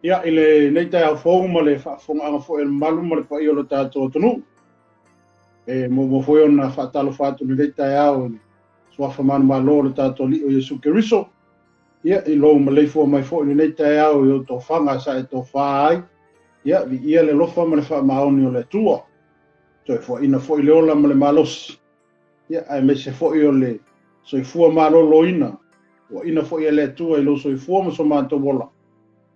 Ia, i lenei taeao fou ma le faafofogaaga foi a le mamalu ma le paia o le tatou atunuu, e muamua foi ona faatalofa atu i lenei taeao i le suafa manumalo o le tatou Alii o Iesu Keriso, ia, i lou maleifua mai foi i lenei taeao i ou tofaga sa e tofa ai, ia, viia le alofa ma le faamaoni o le Atua, toe foaiina foi le ola ma le malosi, ia, aemaise foi o le soifua maloloina, foaiina foi e le Atua i lou soifua ma so matou ola,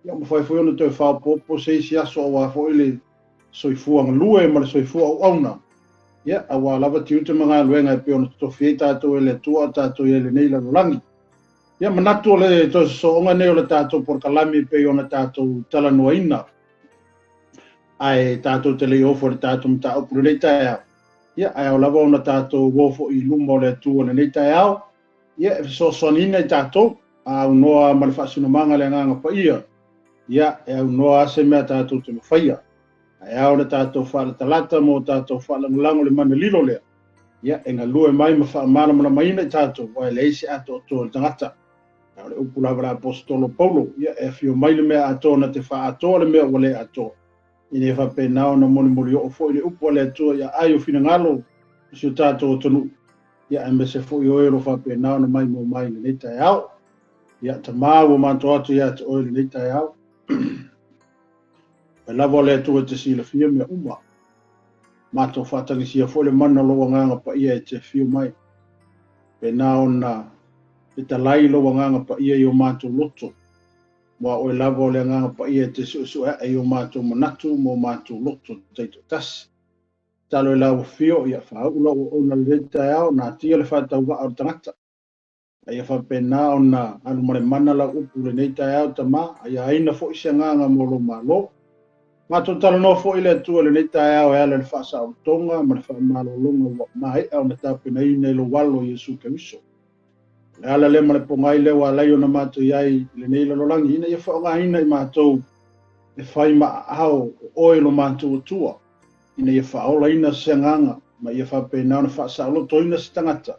ia, mafai foi ona toe faaopoopo se isi aso aua foi le soifua galue ma le soifua auauna, ia, aua lava tiute ma galuega e pei ona totofi ai tatou e le Atua o tatou i ai i lenei lalolagi. Ia, manatu o le toe sosooga nei o le tatou polokalame e pei ona tatou talanoaina, ae tatou te le i ofo i le tatou mataupu i lenei taeao, ia, ae ao lava ona tatou o foi i luma o le Atua i lenei taeao, ia, e fesoasoaniina i tatou, a aunoa ma le faasinomaga le Agaga Paia, ia, e aunoa se mea tatou te mafaia. Ae ao le tatou faalatalata ma o tatou faalagolago le mana lilo lea, ia, e galue mai ma faamalamalamaina i tatou, aua e leai se atoatoa o le tagata. A o le upu lava le aposetolo Paulo, ia, e afio mai le mea atoa na te faaatoa le mea ua le atoa. Ina ia faapena ona molimoli oo foi le upu a le Atua ia ai o finagalo o si o tatou atunuu, ia aemaise foi o e o lo o faapena ona maimoa mai i lenei taeao. Ia, Tama, ua matou atu ia te oe i lenei taeao. Pai lava o le Atua e te silafia mea uma. Matou faatagisia foi le mana o lou Agaga Paia e te afio mai. Pena ona fetalai lou Agaga Paia i o matou loto. Aua o oe lava o le Agaga Paia e te suesue ae i o matou manatu ma o matou loto taitoatasi. Tatalo i lau afio, ia faauu lau auauna i lenei taeao, natia le faatauvaa o le tagata. A ia faapena ona alu ma le mana lau upu i lenei taeao, Tama, a ia aina foi se agaga mo lou Malo. Matou talanoa foi le Atua i lenei taeao e ala i le faasaolotoga ma le faamalologa ua maea ona tapenaina i lou Alo Iesu Keriso. O le ala lea ma le pogai lea ua alai ona matou i ai i lenei lalolagi, ina ia faaaogaina i matou e fai ma aao o oe lo matou Atua, ina ia faaolaina se agaga ma ia faapena ona faasaolotoina se tagata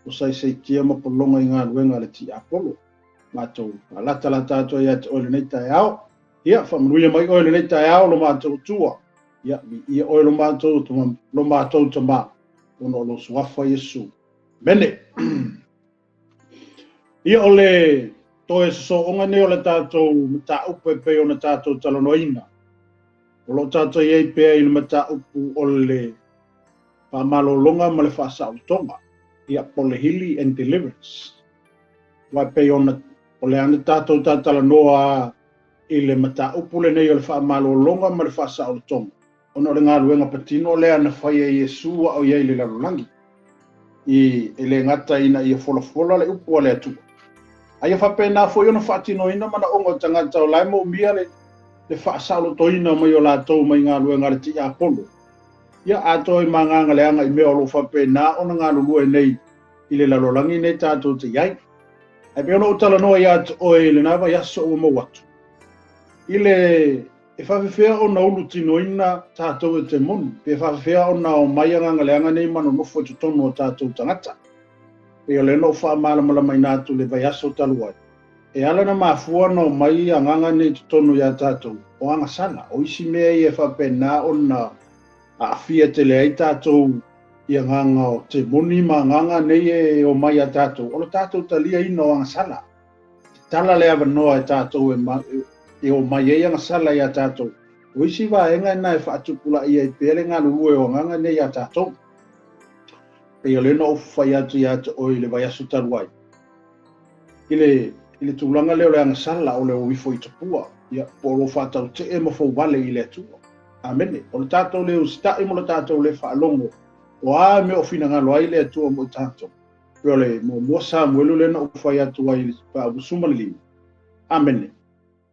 o saisaitia ma pologa i galuega a le tiapolo. Matou faalatalata atu ai ia te oe i lenei taeao. Ia, faamanuia mai oe i lenei taeao lo matou Atua. Ia, viia oe lo matou Tama, ona o lou suafa Iesu. Mene. Ia, o le toe sosooga nei o le tatou mataupu e pei ona tatou talanoaina. O lo o tatou i ai pea i le mataupu o le faamalologa ma le faasaolotoga, ia, po o le healing and deliverance. Aua e pei ona o le ana tatou tatalanoa i le mataupu lenei o le faamalologa ma le faasaolotoga, ona o le galuega patino lea na fai e Iesu a o i ai i le lalolagi, i e le gata ina ia folafola le upu a le Atua, a ia faapena foi ona faatinoina manaoga o tagata o la e moomia le faasaolotoina mai o latou mai galuega a le tiapolo, ia atoa ai ma agaga leaga i mea o lo o faapena ona galulue nei i le lalolagi nei tatou te i ai. Ae pei ona ou talanoa ia te oe i lena vaiaso ua maua atu, i le e faafefea ona ulutinoina tatou e te moni, pe faafefea ona o mai agaga leaga nei ma nonofo i totonu o tatou tagata. Pei o lea na ou faamalamalamaina atu i le vaiaso talu ai, e ala ona mafua ona o mai agaga nei i totonu ia tatou, o agasala, o isi mea ia e faapena ona aafia tele ai tatou i agaga o temoni ma agaga nei e o mai ia tatou, o le tatou taliaina o agasala. Tatala le avanoa e tatou e o mai ai agasala iā tatou. O isi vaega na e faatupulaia ai pea le galulue o agaga nei iā tatou. Pei o lea na ou fai atu ia te oe i le vaiaso talu ai, i le tulaga lea o le agasala o le o ifo i tupua, ia, po o lo faatautee ma fouvale i le Atua. Amene. O le tatou le usitai ma le tatou le faalogo, o a mea o finagalo ai le Atua mo i tatou. Pei o le muamua Samuelu lea na ou fai atu ai i le 15. Amene.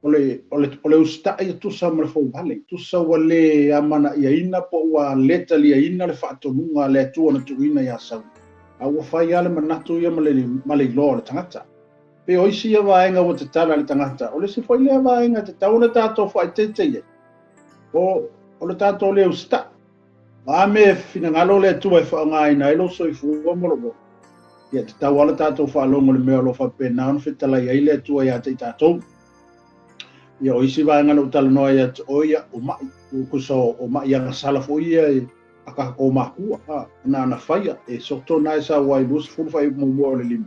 O le usitai e tusa ma le fouvale, tusa ua le amanaiaina po ua le taliaina le faatonuga a le Atua na tuuina ia Saulu. A ua fai lava le manatu ia ma le iloa o le tagata. Pei o isi ia vaega ua tatala le tagata, o le isi foi lea vaega e tatau ona tatou faaeteete i ai, o le tatou le usitai. O a mea e finagalo le Atua e faaaogaina ai lou soifua ma lou ola, ia tatau lava le tatou faalogo i le mea o lo o faapena ona fetalai ai le Atua ia te i tatou. Ia o isi vaega na ou talanoa ai ia te oe, ia o ma'i, tusa o ma'i agasala foi ia e a tatou matua, na ana faia, e soto na e sau ai 20 fuaiupu 1 o le 5.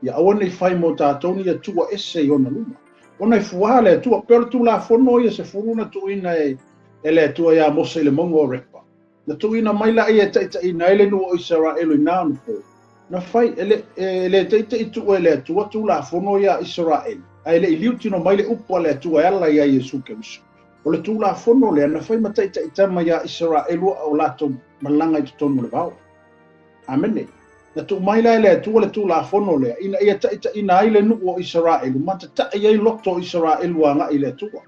Ia aua nei fai mo tatou ni atua ese i ona luma. Ona e fuā le Atua, pei o le Tulafono ia 10 na tuuina e le Atua iā Mose i le mauga o Repa. Na tuuina mai laia e taitaina ai le nuu o Isaraelu i na ona po. Na fai, e le taita'i tuu e le Atua Tulafono ia Isaraelu, ae le i liutino mai le upu a le Atua e ala iā Iesu Keriso. O le Tulafono lea na fai ma taitaʻi iā Isaraelu a o latou malaga i totonu o le vao. Amene. Na tuu mai la e le Atua le Tulafono lea, ina ia taitaʻina ai le nuu o Isaraelu, ma tataʻi ai loto o Isaraelu agaʻi i le Atua.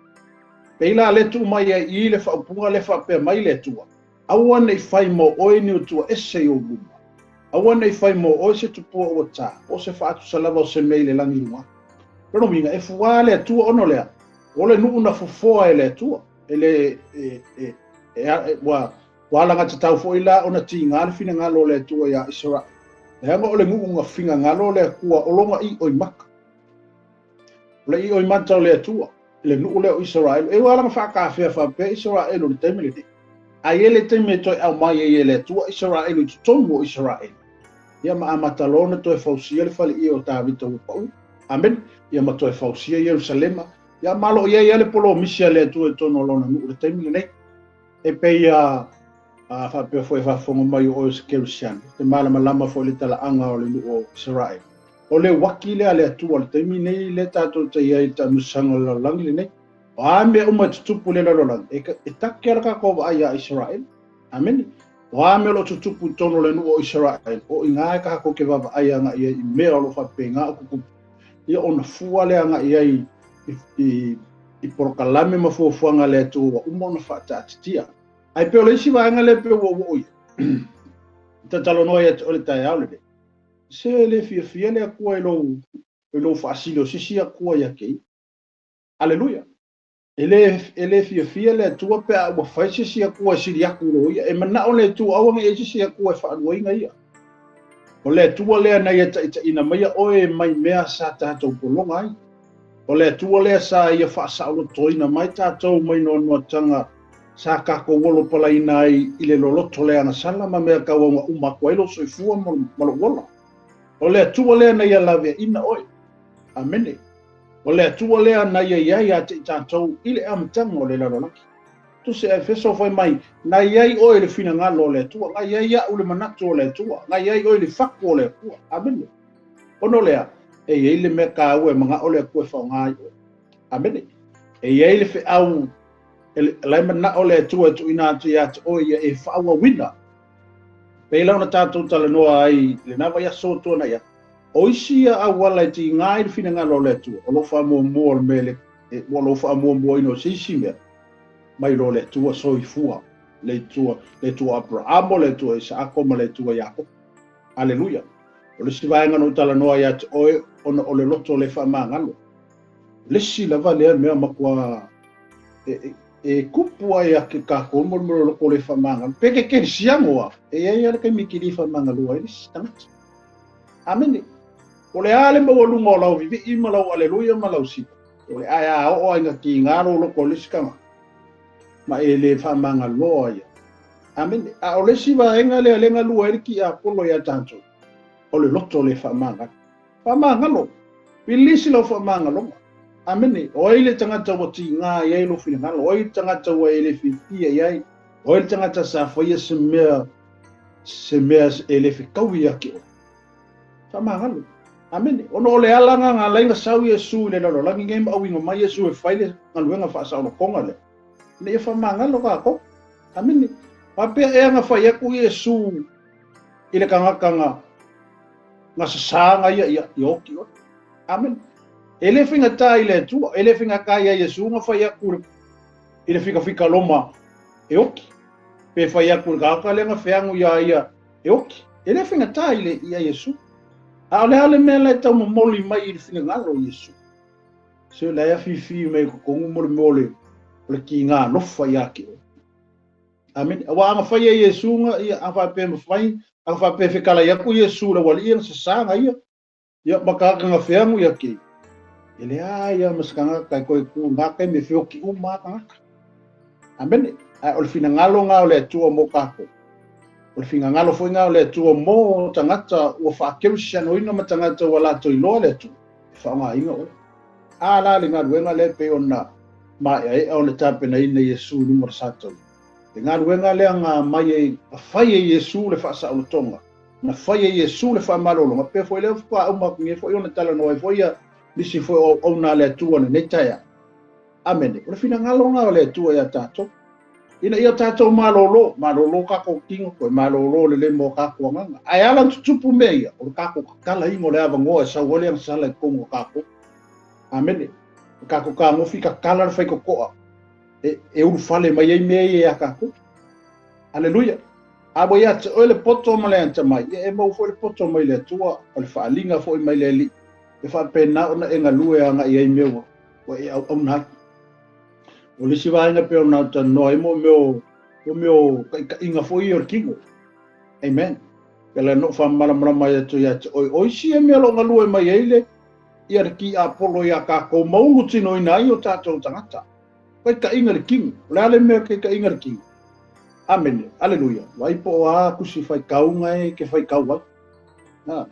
Pei la le tuu mai ai i le faaupuga le faapea mai le Atua, aua nei fai mo oe ni atua ese i ou luma. Aua nei fai mo oe se tupua ua tā, po o se faatusa lava o se mea i le lagi i luga. Lona uiga, e fuā le Atua ona o le a? O le nuu na fofoa e le Atua. E le, e, e, e, e, ua, ua alagatatau foi la ona tigā le finagalo o le Atua iā Isaraelu. Leaga o le nuu na finagalo o le Atua o lona i'o i maka. O le i'o i mata o le Atua, le nuu lea o Isaraelu. E ua alaga faakafea faapea Isaraelu i le taimi lenei. Ae i le taimi e toe aumai ai e le Atua Isaraelu i totonu o Isaraelu. Ia ma amata loa ona toe fausia le faleie o Tavita ua pau. Amen. Ia ma toe fausia Ierusalema. Ia ma lo o i ai lava le polomisi a le Atua i totonu o lona nuu i le taimi lenei. E pei a faapea foi e faafofoga mai o oe o se kerisiano, te malamalama foi i le talaaga o le nuu o Isaraelu. O le uaki lea a le Atua i le taimi nei lea tatou te i ai i le taamilosaga o le lalolagi lenei. O a mea uma e tutupu i le lalolagi, e take lava le tatou vaai iā Isaraelu. Amene. O a mea o lo o tutupu i totonu o le nuu o Isaraelu, o i ina e tatou te vaavaai agaʻi ai i mea o lo o faapena o tutupu. Ia ona fua lea agaʻi ai i polokalame ma fuafuaga a le Atua ua uma ona faataatitia. Ae pei o le isi vaega lea pei ua ou oo i ai. Tatalanoa ia te oe le taeao lenei. Se le fiafia le Atua i lou faasili o se isi Atua ia te ia. Aleluia. E le fiafia le Atua pe a ua fai se isi Atua e sili atu i lo ia. E manao le Atua aua nei i ai se isi Atua e faaluaina ia. O le Atua lea na ia taitaʻina maia oe mai mea sa tatou pologa ai. O le Atua lea sa ia faasaolotoina mai tatou mai noanoataga sa tatou olo palaina ai i le loloto le agasala ma mea tauauga uma atu ai lou soifua ma lou ola. O le Atua lea na ia laveaina oe. Amene. O le Atua lea na ia i ai ia te i tatou i le amataga o le lalolagi. Tusi a Efeso fai mai, na i ai oe i le finagalo o le Atua, na i ai a'u le manatu o le Atua, na i ai oe i le fatu o le Atua. Amene. Ona o lea, e i ai le mea taua e manao le Atua e faaaoga ai oe. Amene. E i ai le feau e la e manao le Atua e tuuina atu ia te oe ia e faaauauina. Pei la ona tatou talanoa ai i lena vaiaso ua tuanai atu. O isi ia auala e tigā ai le finagalo o le Atua, o lou faamuamua o le mea ua lou faamuamuaina o se isi mea, mai lo le Atua soifua, le Atua, le Atua Aperahamo, le Atua Isaako ma le Atua Iakopo. Aleluia. O le isi vaega na ou talanoa ia te oe ona o le loto le faamagalo. Le isi lava lea mea matua e kupu ai a ke kākou mo le mo loto le faamagalo. Pe ke kerisiano a, e i ai le taimi e te faamagalo ai le isi tagata. Amene. O le a le maualuga o lau vivii ma lau aleluia ma lau siva. O le ae a oo ai na tigā lou loto i le isi tagata. Ma e le faamagaloa ia. Amene. A o le isi vaega lea le galua ai le tiapolo ia tatou. O le loto le faamagalo. Faamagalo. Pilisi lau faamagaloga. Amene. O ai le tagata ua tigā i ai lou finagalo. O ai le tagata ua e le fiafia i ai. O ai le tagata sa faia se mea e le fekaui ia te oe. Faamagalo. Amene. Ona o le ala nga lai na sau Iesu i le lalolagi nei ma auiga mai Iesu e fai le galuega faasaolotoga lea. Ina ia faamagalo tatou. Amene. Faapea ea na fai atu Iesu i le tagata na sasā ga ia ia oti oe. Amene. E le faigata i le Atua, e le faigata ia Iesu na fai atu i le fikafika loma e oti. Pe fai atu i le tagata lea na feagu ia ia e oti. E le faigata i le ia Iesu. A o le a le mea la e taumomoli mai i le finagalo o Iesu. Se la e afifi mai totonu mo le mea o le tigā alofa ia te oe. Amene. Aua a fai e Iesu ga ia a faapea mafai, a faapea fekalai atu Iesu i le aualii na sasā ga ia. Ia ma tagata na feagu ia ke. E leai lava ma se tagata e toe tu i na taimi e feoti uma lava tagata. Amene. Ae o le finagalo lena o le Atua mo tatou. O le finagalo foi lena o le Atua mo tagata ua faakerisianoina ma tagata ua latou iloa le Atua, e faaaogaina oe. A la le galuega lea e pei ona maeaea ona tapenaina Iesu i luga o le sataua. Le galuega lea na aumai ai, na fai e Iesu le faasaolotoga, na fai e Iesu le faamalologa, pei foi lea faatoa uma atu nei foi ona talanoa ai foi ia nisi foi o auauna a le Atua i lenei taeao. Amene. O le finagalo lena o le Atua ia tatou, ina ia tatou malolo, malolo tatou tino, toe malolo lelei mo tatou agaga. Ae ala ona tutupu mea ia, o le tatou tatalaina o le avanoa e sau ai le agasala i totonu o tatou. Amene. O tatou tagofi tatala le faitotoa e ulufale mai ai mea ia ia tatou. Aleluia. A ua ia te oe le poto ma le atamai, ia e maua foi le poto mai le Atua, o le faaaliga foi mai le Alii, e faapena ona e galue agai ai mea ua e auauna ai. O le isi vaega pei ona talanoa ai mo mea o taitaiga foi ia o le tino. Amen. Pela na ou faamalamalama ai atu ia te oe, o isi ia mea o lo o galue mai ai le ia le tiapolo ia tatou ma ulutinoina ai o tatou tagata. Taitaiga le tino. O le a le mea taitaiga le tino? Amene. Aleluia. Vai po o a kusi faitauga e ke faitau ai. Ha.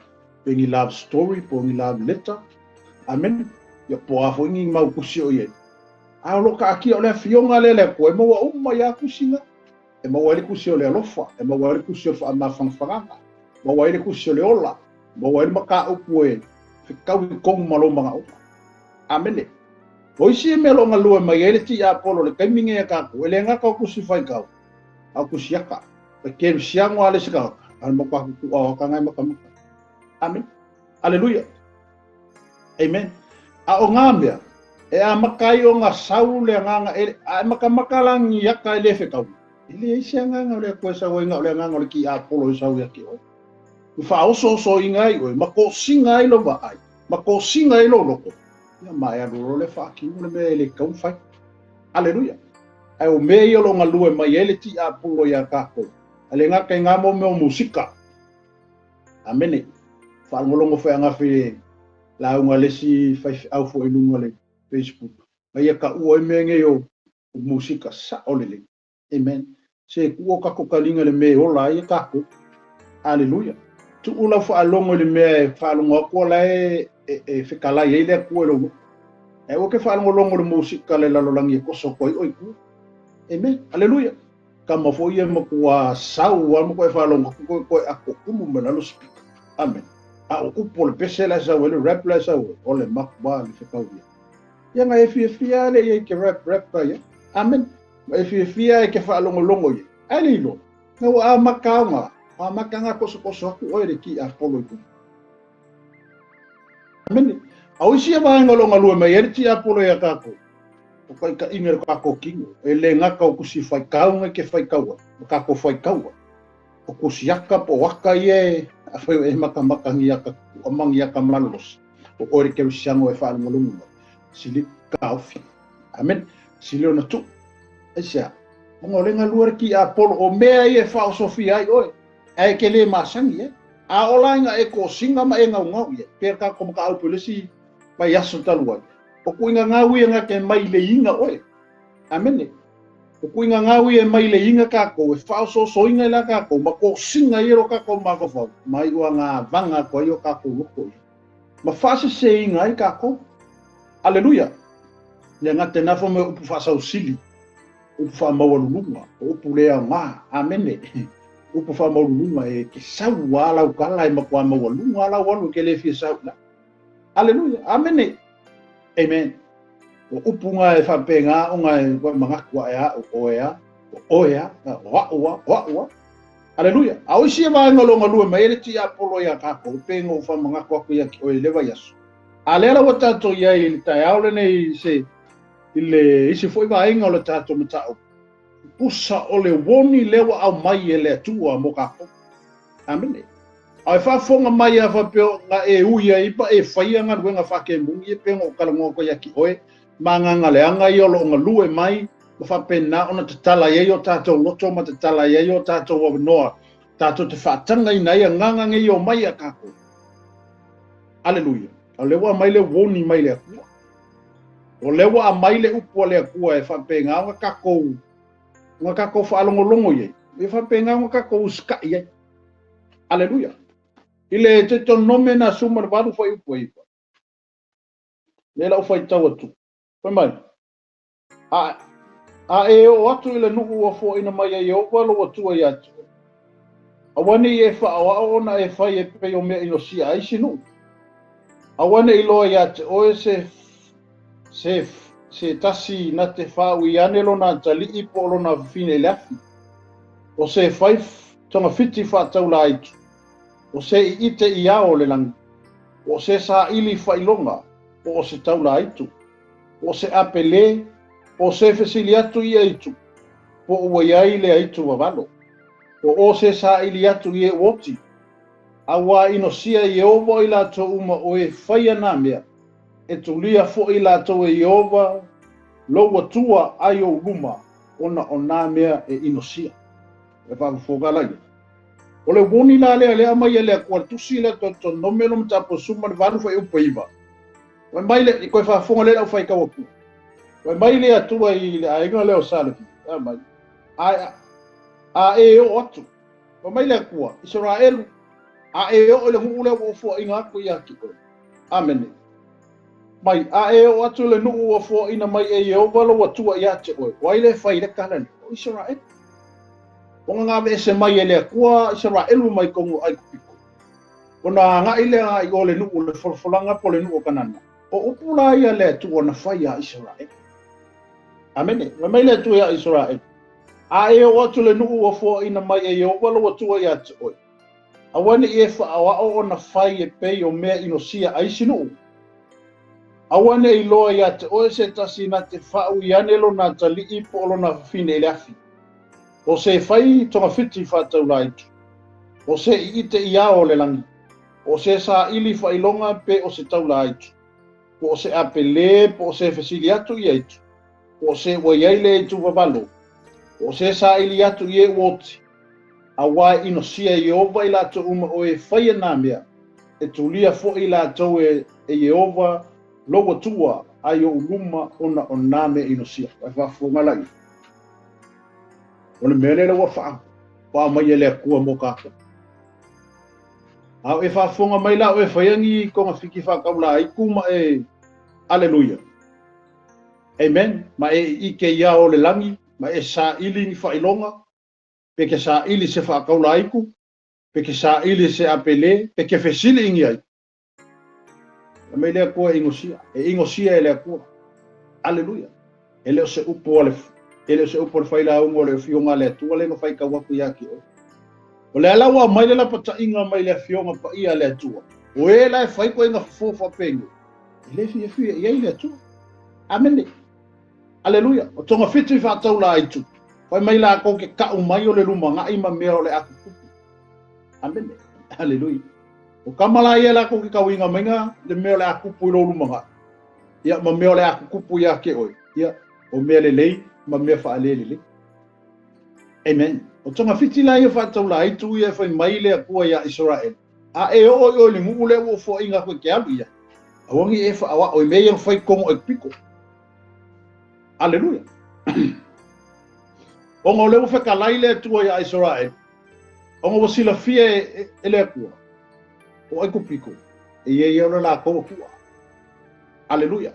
Pe ni love story, po ni love letter. Amene. Ia po a foi ni mau kusi o i ai. A o lo kaatia o le afioga lea le Atua, e maua uma ia kusi na. E maua ai le kusi o le alofa, e maua ai le kusi o le faamafanafanaga, maua ai le kusi o le ola, maua ai le mataupu e fetau i tonu ma lou manaoga. Amene. O isi e mea o lo o galue mai ai le tiapolo le taimi nei a tatou, e le gata o kusi faitau, a o kusi aka. E kerisiano a le se tagata, a le matua tutu'a o aka ngai matamata. Amene. Aleluia. Amen. A o ngā mea, e amata ai o ngā sau le agaga e, a e matamata la ni aka e le fetau. E leai se agaga o le Atua e sau ai na o le agaga o le tiapolo e sau ia te oe. Ua faaosoosoina ai oe, ma kosiga ai lou vaai, ma kosiga ai lou loto. Ia ma e alu loa le faatino le mea e le tatau ona fai. Aleluia. Ae o mea ia o lo o galue mai ai le tiapolo ia tatou. A le gata i ngā mau mea o musika. Amene. Faalogologo foi ananafi i le lauga a le isi faifeau foi i luga o le Facebook. Ma ia taua ai mea nei o musika sao lelei. Amen. Se tuu o tatou taliga i le mea e ola ai e tatou. Aleluia. Tuu lau faalogo i le mea e faalogo atu o la e fetalai ai le Atua i lou loto. Ae aua ke faalogologo i le musika le lalolagi e toso atu ai oe i tua. Amen. Aleluia. Kama foi ia matua sau a matua e faalogo atu koe koe ato umu mai lalo speaker. Amen. A o upu o le pese la e sau ai, le rap la e sau ai, o le matua le fetau ia. Ia nga e fiafia le ia i ke rap rap ka ia. Amen. Ma e fiafia e ke faalogologo ia. Ai le iloa. Na ua amata ona, amata nga kosokoso atu oe le tiapolo i luga. Amene. A o isi ia vaega o lo o galue mai ai le tiapolo ia tatou, o taitaiga i le tatou tino, e le gata o kusi faitauga ke faitau ai, ma tatou faitau ai. O kusi aka po o aka ia e, afai o e matamata ni aka tutua ma ni aka malolosi, o oe le kerisiano e faalogologo mai, sili taofi. Amene. Sili ona tuu. Aisea? Ona o le galue le tiapolo, o mea ia e faaosofia ai oe, ae ke le masani e. A o la ina e kosiga ma e gaugau ia, pe tatou mataupu i le isi mai aso talu ai, o kuiga gau ia na ke mai le iga oe. Amene. O kuiga gau ia e mai le iga tatou, e faaosoosoina i la tatou, ma kosiga ia lo tatou mafaufau, mai ua ngā vanga atu ai o tatou loko ia. Ma faaseseina ai tatou. Aleluia. Le gata i nā fo mea upu faasausili, upu faamaualuluga, o upu le aoga. Amene. Upu faamaualuluga e ke sau a lau tala e matua maualuga lau alu e ke le fia sau la. Aleluia. Amene. Amen. O upu ngā e whapenga o ngā e wai mangaku a e a o oe a, o oe a, o a'u a, o a'u a. Aleluia. A o isi e vaega o lo galue mai e le tiapolo ia tatou, pe ngō whamangaku aku ia ki oe i le vaiaso. A lea la ua tatou i ai i le taeao lenei se i le isi foi vaega o le tatou mataupu. Pusa o le uoni lea ua aumai e le Atua mo tatou. Amene. A e faafofoga mai a faapea o nga e ui ai pa e faia galuega faakemuni e pe ona ou talanoa atu ai ia ki oe, ma agaga leaga ia o lo o galue mai ma faapena ona tatala ai o tatou loto ma tatala ai o tatou avanoa tatou te faatagaina ai agaga nei o mai ia tatou. Aleluia. A o lea ua aumai le uoni mai le Atua. O lea ua aumai le upu a le Atua e faapena ona tatou ona tatou faalogologo i ai, e faapena ona tatou usitai ai. Aleluia. I le Deuteronome na 18 fuaiupu 9. Lea la ou faitau atu. Fai mai, a e oo atu i le nuu ua foaina mai e Ieova lou Atua ia te oe, aua ne i e faaoao ona e fai e pei o mea inosia ai isi nuu. Aua ne i loa ia te oe se tasi na te faaui ane lona atalii po o lona fafine i le afi, o se fai togafiti faataula aitu, o se iite i ao o le lagi, po o se saili faailoga, po o se taula aitu, po o se apele, po o se fesili atu i aitu, po o ua i ai le aitu vavalo, po o se saili atu i e ua oti. Auā inosia e Ieova i latou uma o e faia nā mea, e tulia foʻi latou e Ieova lou Atua ai ou luma, ona o nā mea e inosia. E faafofoga laia. O le uoni la lea lea mai e le Atua le tusi lea Deuteronome lo mataupu 18 fuaiupu 9. Fai mai le koe faafofoga lea lau faitau atu. Fai mai le Atua i le aiga lea o Sa Levi. Mai. A e oo atu. Fai mai le Atua, Isaraelu, a e oo i le nuu lea ua ou foaina atu ia te oe. Amene. Mai, a e oo atu le nuu ua foaina mai e Ieova lou Atua ia te oe. O ai le fai le tala lea? O Isaraelu. Ona gaveese mai e le Atua Isaraelu mai tonu o Aikupito. Ona agai lea i o le nuu le folafolaga po le nuu o Kanana. O upu la ia le Atua na fai a Isaraelu. Amene. Fai mai le Atua ia Isaraelu. A e oo atu le nuu ua foaina mai e Ieova lou Atua ia te oe. Aua ne i e faaoao ona fai e pei o mea inosia ai isi nuu. Aua ne i loa ia te oe se tasi na te faaui ane lona atalii po o lona fafine i le afi. O se fai togafiti faataula aitu. O se iite i ao o le lagi. O se saili faailoga pe o se taula aitu. Po o se apele po o se fesili atu i aitu. Po o se ua i ai le aitu vavalo. Po o se saili atu i e ua oti. Auā e inosia e Ieova i latou uma o e faia nā mea. E tulia foʻi latou e Ieova lou Atua ai ou luma ona o nā mea inosia. E faafofoga laia. O le mea lea ua faa mai e le Atua mo tatou. A o e faafofoga mai la o e faia ni togafiti faataula aitu ma e aleluia. Amen. Ma e ike ia o le lagi, ma e saili ni faailoga, pe ke saili se faataula aitu, pe ke saili se apele, pe ke fesili ingi ai. E mai le Atua e inosia, e inosia e le Atua. Aleluia. E le o se upu o le e le o se upu o le failauga o le afioga a le Atua le na faitau atu ia te oe. O le ala ua mai le lapataiga mai le afioga paia a le Atua. O e la e fai koe nga fofo faapenei. E le fiafia i ai le Atua. Amene. Aleluia. O togafiti faataula aitu. Fai mai lakou ke kau mai o le lumanai ma mea o le akupupu. Amene. Aleluia. O kamala ia lakou ke kauiga maiga le mea o le akupu i lo lumanai. Ia ma mea o le akukupu ia ke oe. Ia o mea lelei ma mea faalelelei. Amen. O togafiti la ia faataula aitu ia fai mai le Atua ia Israel. A e oo i oe le nuu lea ua foaina atu e ke alu ia. Aua ne i e faaoao i mea ia na fai totonu o Aikupito. Aleluia. Ona o lea ua fetalai le Atua ia Israel. Ona ua silafia e le Atua. O Aikupito. E ia ia o le latou Atua. Aleluia.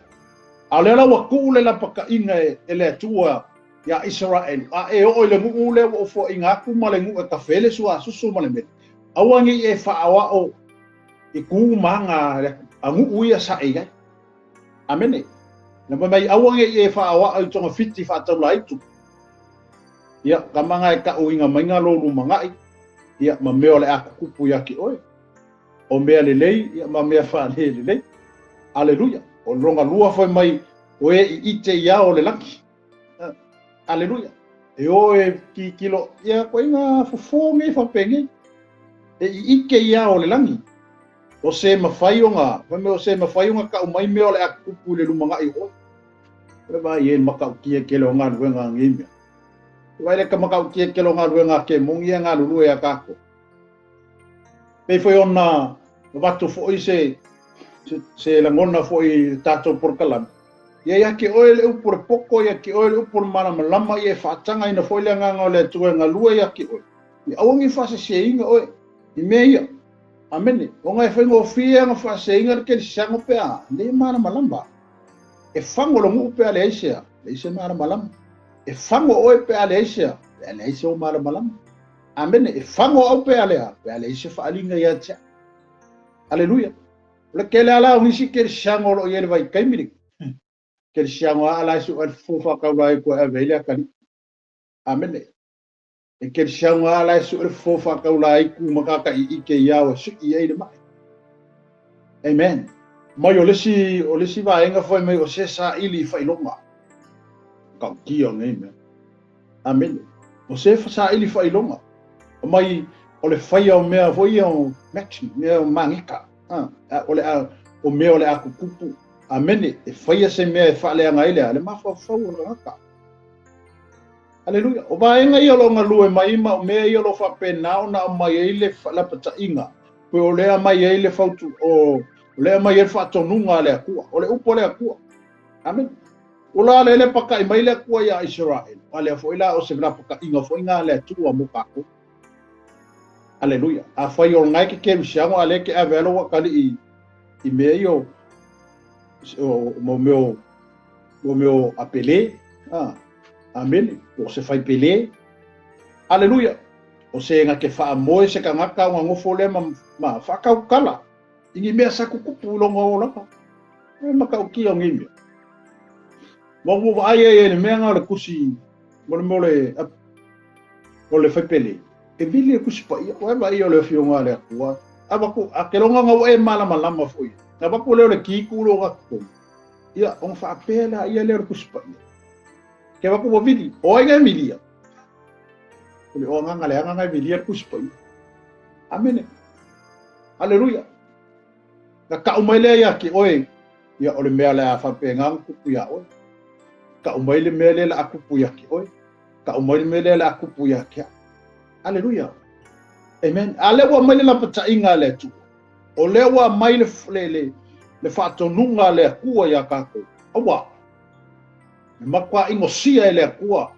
A o lea la ua tuu le lapataiga e le Atua ia Israel. A e oo i le nuu lea ua ou foaina atu ma le nuu e tafe le suasusu ma le mele. Aua ne i e faaoao i tu ma aga a nuu ia sa e i ai. Amene. Na mai aua ne i e faaoao i togafiti faataula aitu. Ia, kamaga e kauiga maiga lou lumanai. Ia, ma mea o le akukupu ia ke oe. O mea lelei, ia ma mea faalelelei. Aleluia. O longa lua foi mai o e i ite ia o le laki. Aleluia. E o e kikilo, ia koe ngā fofo ngei whapenge. E i ike ia o le lagi. O se mawhai o ngā, fai me o se mawhai o ngā kau mai mea o le akukupu i le lumangai o. E vai e makau kia ke le o ngā luenga ngei mea. E vai le ka makau kia ke le o ngā luenga ke mongi e ngā lulu e a kako. Pei foi ona watu foi se lagona foi i tatou polokalame. Ia ia te oe le upu o le poto, ia te oe le upu o le malamalama, ia e faatagaina foi le agaga o le Atua e galue ia te oe. Ia aua ne i faaseseina oe i mea ia. Amene. Ona e faigofie ona faaseseina le kerisiano pe a le malamalama. E fago le nuu pe a leai se a, leai se malamalama. E fago oe pe a leai se a, pe a leai se o malamalama. Amene. E fago au pe a lea, pe a leai se faaaliga ia te au. Aleluia. O le tele lava la o nisi kerisiano o lo o i ai i le vaitaimi lenei. Kerisiano lava la e sue le fofo faataula ai koe ave ai le atalii. Amene. E kerisiano lava la e sue le fofo faataula ai ku ma kakaiite i ao e sui ai le mai. Amen. Mai o le isi, o le isi vaega fai mai o se saili i faailoga. Tautia nei mea. Amene. O se saili faailoga. Mai o le faia o mea foi ia o match, mea o magika. Ah, o le a, o mea o le a kukupu. Amene. E faia se mea e faaleaga ai le a, le mafaufau o le tagata. Aleluia. O vaega ia o lo o galue mai ma o mea ia o lo o faapena ona aumai ai le lapataiga. Pe o lea aumai ai le fautu, o lea aumai ai le faatonuga a le Atua. O le upu a le Atua. Amene. O la le le pakaʻi mai le Atua iā Iseraele, a lea foi la o se lapataiga foi lena a le Atua mo kākou. Aleluia. Afai o lena e ke kerisiano a lea e ke ave lou atalii i mea ia o o mo mea o mo mea o a Pele, a amene, po o se fai Pele. Aleluia. O se na ke faamoe se tagata ona nofo lea ma ma faatautala i ni mea sa tutupu i lona olaga. E matautia o nei mea. Ua ua vaai ai e le mea lena o le tusi mo le mea o le o le faipele. E vili le tusi paia. Ua e vaai o le afioga a le Atua. Avatu, a ke loga na ua e malamalama foi. Avatu lea o le ki ku lo ga totonu. Ia, ona faapea lea ia lea o le tusi paia. Ke avatu ua vili. O ai na e vilia? O le o agaga leaga na e vilia le tusi paia. Amene. Aleluia. Na kau mai lea ia te oe, ia o le mea le a faapena ona tupu iā oe. Kau mai le mea lea le a tupu ia te oe. Kau mai le mea lea le a tupu ia te au. Aleluia. Amen. A lea ua aumai le lapataiga a le Atua. O lea ua aumai le, le, le, le faatonuga a le Atua iā tātou. Aua. E matua inosia e le Atua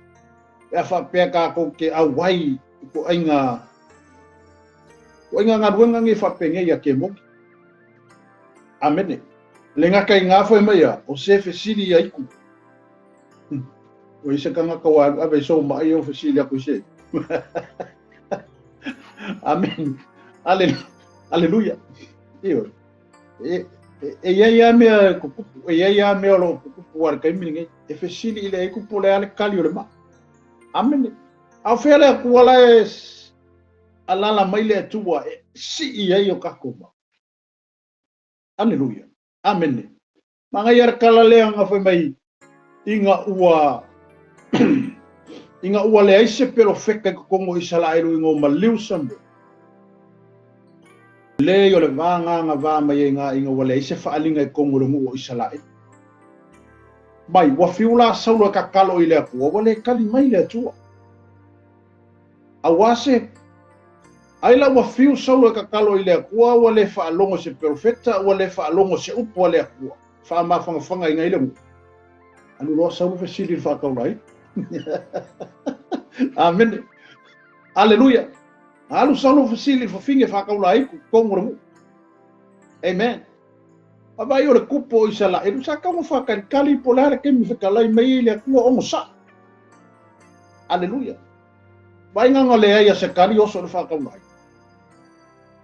pe a faapea tātou te auai i ituaiga ituaiga galuega nei faapenei a kemoni. Amene. Le gata i ngā fai mai a, o se fesili ia iku. Ua i se tagata ua alu ave i sou maʻi o fesili aku i se. Amen. Aleluia. Ioe. E, e, e iai lava mea e kupupu, e iai lava mea o lo o kupupu a le taimi lenei. E fesili i le aiku po o le a le kali o le maʻi. Amene. A o fea le Atua la e alala mai le Atua e sii ai o tatou maʻi. Aleluia. Amene. Manaia le tala lea na fai mai ina ua ina ua leai se perofeta i totonu o Isaraelu ina ua maliu Samuel. Leai o le va gagavā mai ai ngā ina ua leai se faaaliga i totonu o le nuu o Isaraelu. Mai, ua fiu la Saulo e tatalo i le Atua, ua le tali mai le Atua. Auā se, ai la ua fiu Saulo e tatalo i le Atua, ua le faalogo se perofeta, ua le faalogo se upu a le Atua, faamafagafaga ai le nuu. Alu loa Saulo fesili i le faataulai. Amene. Aleluia. Alu Saulo fesili i le fafine faataulai totonu o le nuu. Amen. A vaai o le kupu o Isaraelu, sa tau faatalitali po o le a le taimi fetalai mai ai le Atua onosai. Aleluia. Vaai na leai a se kali oso i le faataulai.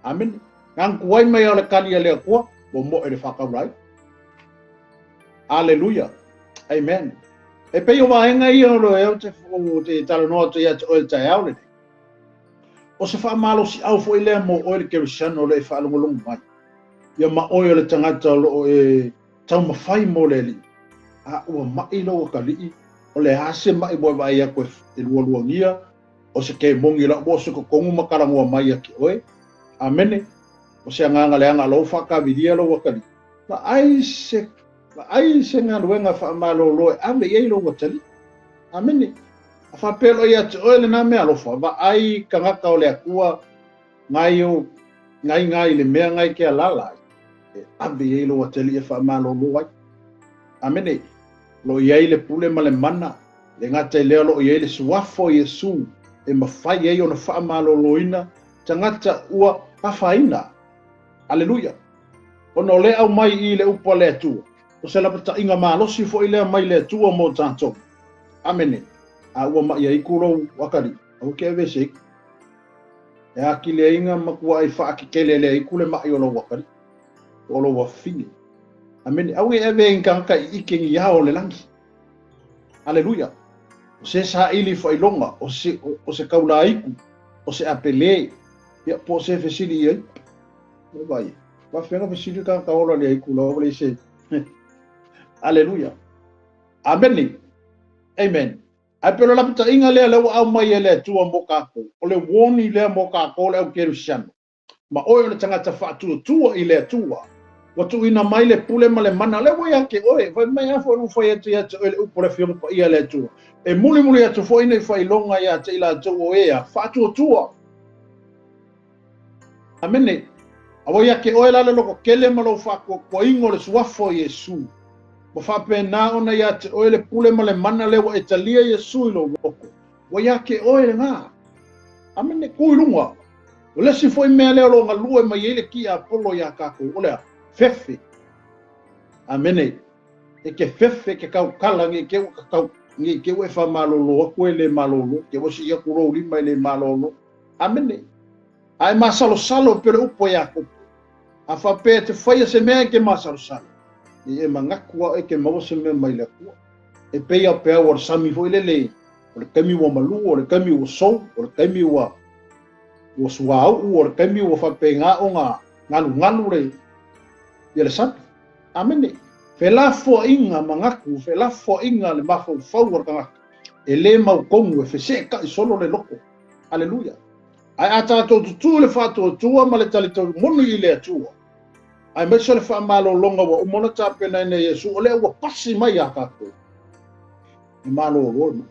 Amene. Na tuai mai o le kali a le Atua, ua moe le faataulai. Aleluia. Amen. E pei o vaega ia o lo e te, o te talanoa atu ia te oe le taeao lenei. O se faamalosiau foi lea mo oe le kerisiano o lo e faalogologo mai. Ia ma oe o le tagata o lo o e taumafai mo le Alii, a ua maʻi lou atalii, o le a se maʻi ua e vaai aku e lualuagia, o se kemoni la ua o se totonu ma talanoa mai ia te oe. Amene. O se agaga leaga o la ua faakavilia lou atalii. Vaai se, vaai se galuega faamalolo e ave i ai lou atalii. Amene. A faapea loa ia te oe lena mea alofa, vaai tagata o le Atua ngai o ngai ngai le mea ngai ke alala ai, e ave i ai lou atalii e faamalolo ai. Amene. O lo o i ai le pule ma le mana, e le gata i lea o lo o i ai le suafa o Iesu e mafai ai ona faamaloloina tagata ua afaina. Aleluia! Ona o lea e aumai i i le upu a le Atua, o se lapataiga malosi foi lea mai le Atua mo tatou. Amene. A ua ma'i aiku lou akalii, aua e te aveese aiku. E atili ai na matuai faakekele lea aiku le ma'i o lou akalii, po o lou afafine. Amene. Aua ne i ave ai ni tagata i ike ni ao o le lagi. Aleluia. O se saili faailoga, o se, o se taulaiku, o se apele, ia, po o se fesili i ai. Vai, faafefea fesili le tagata ola le aiku lava le se. Aleluia. Amene. Amen. Ae pei o le lapataiga lea lea ua aumai e le Atua mo kākou, o le warning lea mo kākou le au kerisiano. Ma oe o le tagata faatuatua i le Atua, ua tuuina mai le pule ma le mana, lea ua ia te oe, fai mai a foi ua fai atu ia te oe le upu a le Afioga Paia a le Atua, e mulimuli atu foi nei faailoga ia te i latou o ea faatuatua. Amene. A ua ia te oe la le lototele ma lou faatuatuaina o le suafa o Iesu, ua faapena ona ia te oe le pule ma le mana lea ua e talia Iesu i lou loto, ua ia te oe lena. Amene. Ku i luga. O le isi foi mea lea o lo o galue mai ai le tiapolo iā tatou, o le a? Fefe. Amene. E te fefe, e te tautala, ne i te ua tatau, ne i te ua e faamalolo atu e le malolo, te ua sii atu lou lima e le malolo. Amene. A e masalosalo e pei o le upu a Iakopo, a faapea e te faia se mea e te masalosalo, ne i e manatu au e te maua se mea mai le Atua. E pei a o peau o le sami foi lele, o le taimi ua malu, o le taimi ua sou, o le taimi ua ua suauu, o le taimi ua faapena ona galugalu le ia le sami. Amene. Felafoaiga manatu, felafoaiga le mafaufau o le tagata, e le mautonu, e feseetai solo le loto. Aleluia. Ae a tatou tutū i le faatuatua ma le talitonu moni i le Atua, aemaise o le faamalologa ua uma ona tapenaina e Iesu, o lea ua pasi mai iā tatou, e malolo le mea.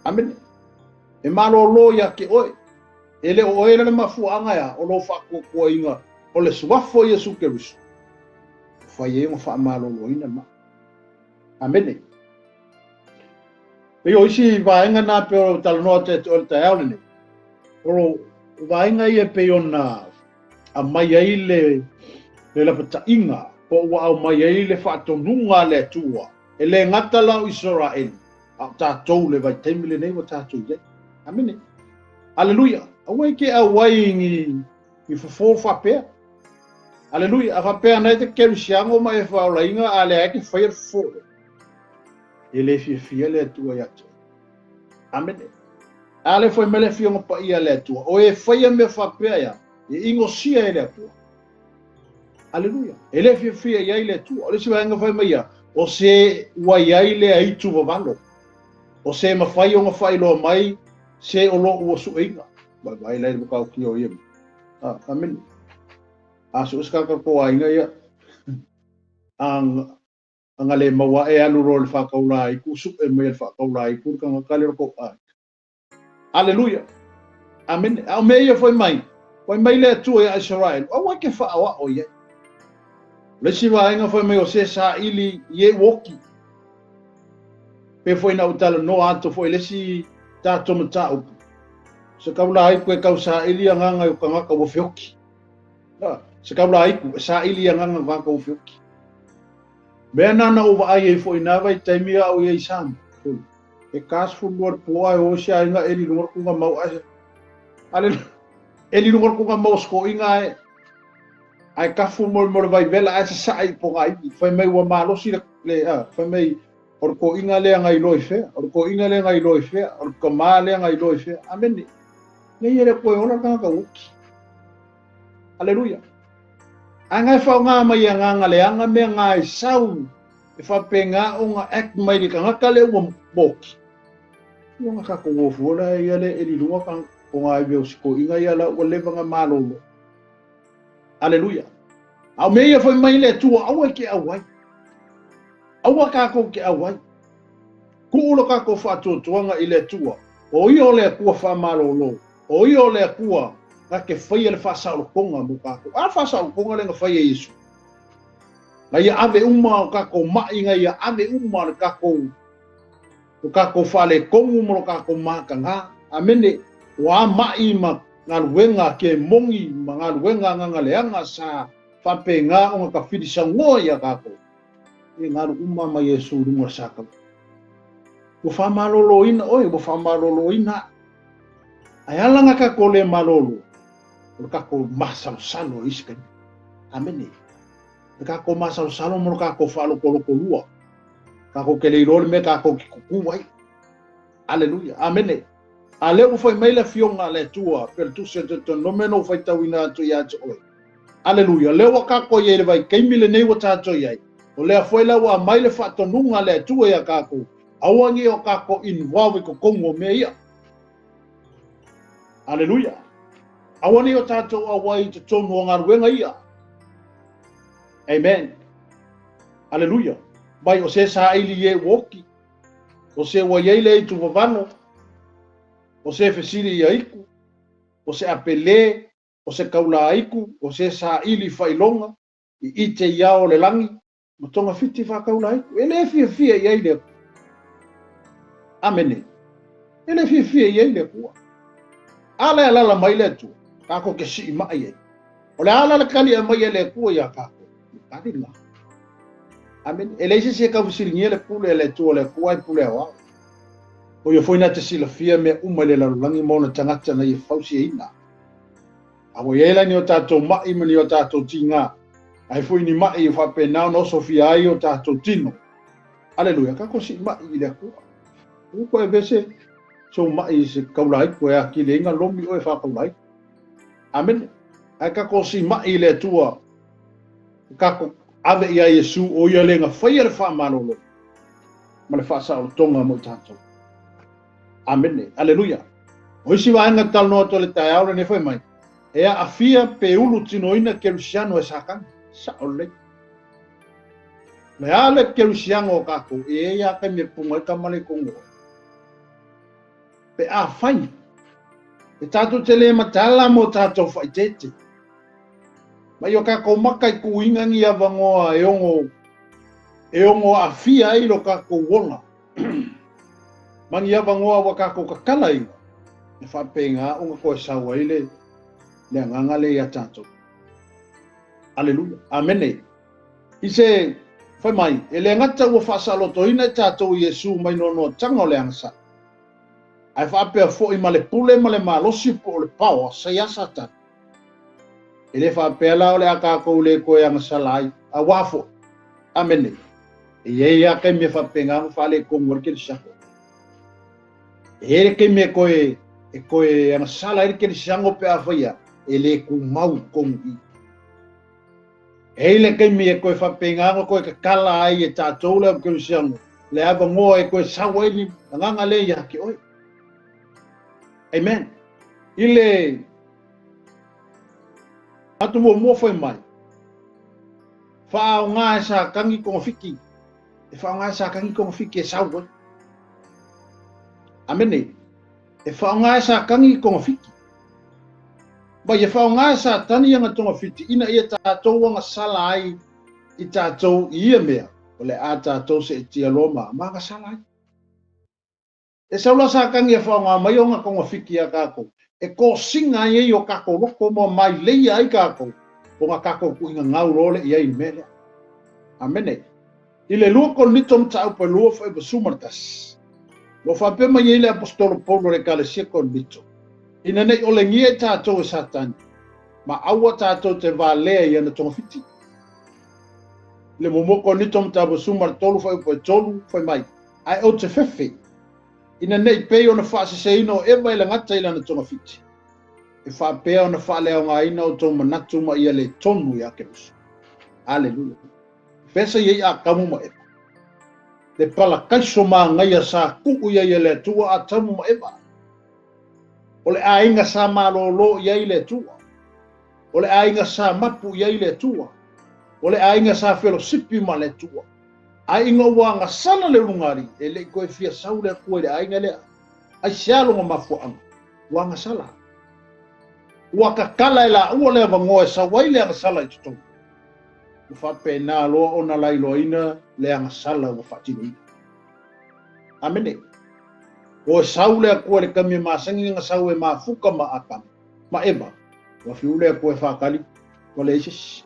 Amene. E malolo ia te oe. E le o oe le mafuaaga ea o lou faatuatuaina o le suafa o Iesu Keriso, ua fai ai ona faamaloloina le maa. Amene. Pei o isi vaega na pei o talanoa atu ia te oe i le taeao lenei, o vaega ia pei ona aumai ai le lapataiga po ua aumai ai le faatonuga a le Atua, e le gata la o Isaraeli, a o tatou le vaitaimi lenei ua tatou i ai. Amene. Aleluia. Aua e te auai i ni fofo faapea. Aleluia. A faapea ana e te kerisiano ma e faaolaina, a lea e te faia le fofo lea. E le fiafia le Atua ia te oe. Amene. A le fai mai le Afioga Paia a le Atua, o e faia mea faapea ia, e inosia e le Atua. Aleluia. E le fiafia i ai le Atua. O le isi vaega fai mai ia, o se ua i ai le aitu vavalo. O se mafai ona faailoa mai se o lo ua sueina. Vai vai lai le matautia o ia. Ah, amene. A so se kaka ko aiga ia. Ang anga le maua e alu loa i le faataulaiku, sue mai e le faataulaiku le tagata lea o le tou aiga. Aleluia. Amene. A o mea ia fai mai, fai mai le Atua ia Isaraelu, aua e te faaoao i ai. O le isi vaega fai mai o se saili i e uoki. Pe foi na ou talanoa atu foi le isi tatou mataupu. Se kaulaiku e kau saili agaga i o tagata ua feoki. Se kaulaiku e saili agaga o tagata ua feoki. Mea na na ou vaai ai foi na vaitaimi a o i ai Samoa. E 42 le po ae o se aiga eli luga le kuga mau ae ale eli luga le kuga mau skoinga ae ae kafu mo mo le vaivela ae sasaa i pogaivi fai mai ua malosi le, le a fai mai o le koinga lea ngai loa i fea o le koinga lea ngai loa i fea o le kamā lea ngai loa i fea amene nei e le koe ola le tagata uki. Aleluia. Ae ngai faaaoga mai e agaga leaga mea nga e sau e faapena ona act mai le tagata lea ua moki. Ia ona tatou o fua la ia le eli luga ka o ngā iwi o sikoiga ia la ua leva nga malolo. Aleluia. A o mea ia fai mai le Atua, aua e ke auai. Aua kākou ke auai. Kuu lo kākou faatuatuaga i le Atua. O ia o le Atua faamalolo. O ia o le Atua na te faia le faasaolotoga mo kākou. A le faasaolotoga lea na fai e Iesu. Na ia ave uma o kākou mai, na ia ave uma le kākou o kākou whale kongu mo lo kākou mākanga. Amene, o a mai ma ngaluenga ke mongi, ma ngaluenga ngangaleanga sa whape ngā o ngā ka whirisa ngoa ia kākou. E ngalu uma ma Iesu runga saka. Ua whamalolo ina oi, ua whamalolo ina. Ai ala ngā kākou le malolo, o le kākou masalosalo i isi. Amene. Le kākou masalosalo mo le kākou whaalokoloko lua. Kākou ke leilo le me kākou ki kuku ai. Aleluia. Amene. A le ua fai mai le fionga le tua, pe le tuse te te nome no fai tau ina atu ia te oi. Aleluia. Le ua kākou i le vai keimi le nei ua tātou iai. O lea foi la ua mai le whaatonunga le atua ia kākou. Aua ngi o kākou involve ko kongo mea ia. Aleluia. Aua ni o tātou aua i te tonu o ngā ia. Amen. Aleluia. Mai o se sa ili e woki. O se ua iei le itu vavano. O se fesili ia iku. O se apele. O se kaula iku. O se sa ili whailonga. I ite ia o le langi. Ma tonga fiti whakaula iku. E le fia fia i le Amene. E le fia fia i le kua. Ala e lala mai le atua. Kako ke si mai e. O le ala le kali a mai e le kua ia kako. Kali la. Amen. E leise se ka fisilingia le pule le tua le kua e pule awa. O ia foi na te silafia me uma le lalulangi mona tangata na ia fausi e ina. A o ia ni o tātou mai ma ni o tātou tinga. Ai foi ni mai i whape nao no sofia ai o tātou tino. Aleluia. Kako si mai i le akua. Uko e vese so mai se kaulai ko e aki le inga lomi o e whakaulai. Amen. Ai kako si mai i le atua. Kako ave ia Iesu o ia lenga whaia le wha malolo. Ma le wha o tonga mo tātou. Amen. Aleluia. O isi waenga talnoa to le taeao le ne mai. E a afia pe ulu tino ina kerusiano e sakanga. Sa o le. Le ale kerusiano o kākou. E ia kai me punga i kamale kongo. Pe a whai. E tātou te le matala mo tātou whai tete. Mai o kākou maka i ku ingangi a vangoa e ongo a fia i lo kākou wona. Mangi a vangoa wa kākou kakala inga. E whapenga unga koe saua i le anganga le ia tātou. Aleluia. Amene. I se whai mai, e le ngata ua whaasaloto ina e tātou Iesu mai nono tanga o le angasa. Ai whaapea foi ma le pule ma le malosi po o le paoa sa ia satan. E le whaapea la o le a kākou le koe angasala ai, a wafo. Amene. E ia ia kai me whapenga mo whale kongo le kere sako. E here kei me koe, e koe angasala e kere sango pe a whaia, e le ku mau kongu i. E ile kei me koe whapenga mo koe kakala ai e tātou le au kere sango. Le ava ngoa e koe sawa ini, nganga le ia ki oi. Amen. Ile atu mo mo whai mai. Wha o ngā sa kangi kongo fiki. E wha o ngā sa kangi kongo fiki e sawa. Amene. E wha o ngā sa kangi kongo fiki. Mai e wha o ngā sa tani anga tonga fiti. Ina ia tātou anga sala ai i tātou i ia mea. O le a tātou se e tia loma. Manga sala ai. E saula sa kangi e wha o ngā mai o ngā kongo fiki a kākou. E ko singa ai o kākou loko mo mai leia ai kākou. O ngā kākou ku inga ngau role i ai melea. Amene. I le lua Korinito mta upa lua whai pa sumartas. Lo whape mai i le apostolo Paulo le kalesia Korinito. Ina nei ole ngia i tātou e Satani. Ma aua tātou te valea i ana tonga fiti. Le momo Korinito mta upa sumar tolu whai upa tolu whai mai. Ai o te fefe. Ina nei pei ona whaasese o ewa i ngata i lana tonga fiti. E whaapea ona whaalea o ngā ina o tō manatu ma ia le tonu ia kerusa. Aleluia. Fesa iei a kamu ma ewa. Le pala kaiso ma ngaia sa kuu ia ia le atua a tamu ma ewa. O le ainga sa malolo ia i le atua. O le ainga sa mapu ia i le atua. O le ainga sa felosipi ma le atua. Ai inga ua ngasala le ulungari, e le koe fia sau le akua i le ainga lea. Ai se alonga mafuaanga, ua ngasala. Ua kakala e la ua le vangoa e sauai le ngasala i totonu. Ua faapena loa ona lailoaina le agasala ua faatinoina. Amene. Ua sau le Atua i le taimi e masani ona sau e mafuta ma Atama ma Eva. Ua fiu le Atua e faatali, ua leai se isi.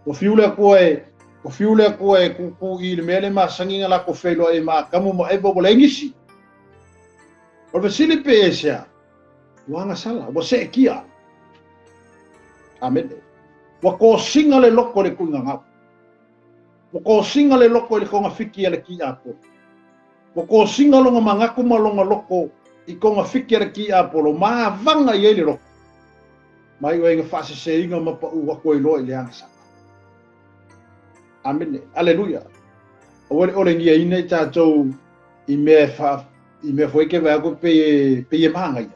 Ua fiu le Atua e ua fiu le Atua e tūtū i le mea le masani ona latou feiloai ai ma Atamu ma Eva, ua leai nisi. O le fesili pe aisea? Ua agasala, ua seetia. Amene. Ua tosina le loko i le tuigagau. Ua tosina le loko i le togafiti a le tiapolo. Ua tosina lona manatu ma lona loko i togafiti a le tiapolo, ma avaga i ai le loko. Mai oe ina faaseseina ma paʻu atu ai loa i le agasala. Amene. Aleluia. Aua le olegiaina i tatou i mea e faa i mea foi ke vaai atu pei e pei e manaia.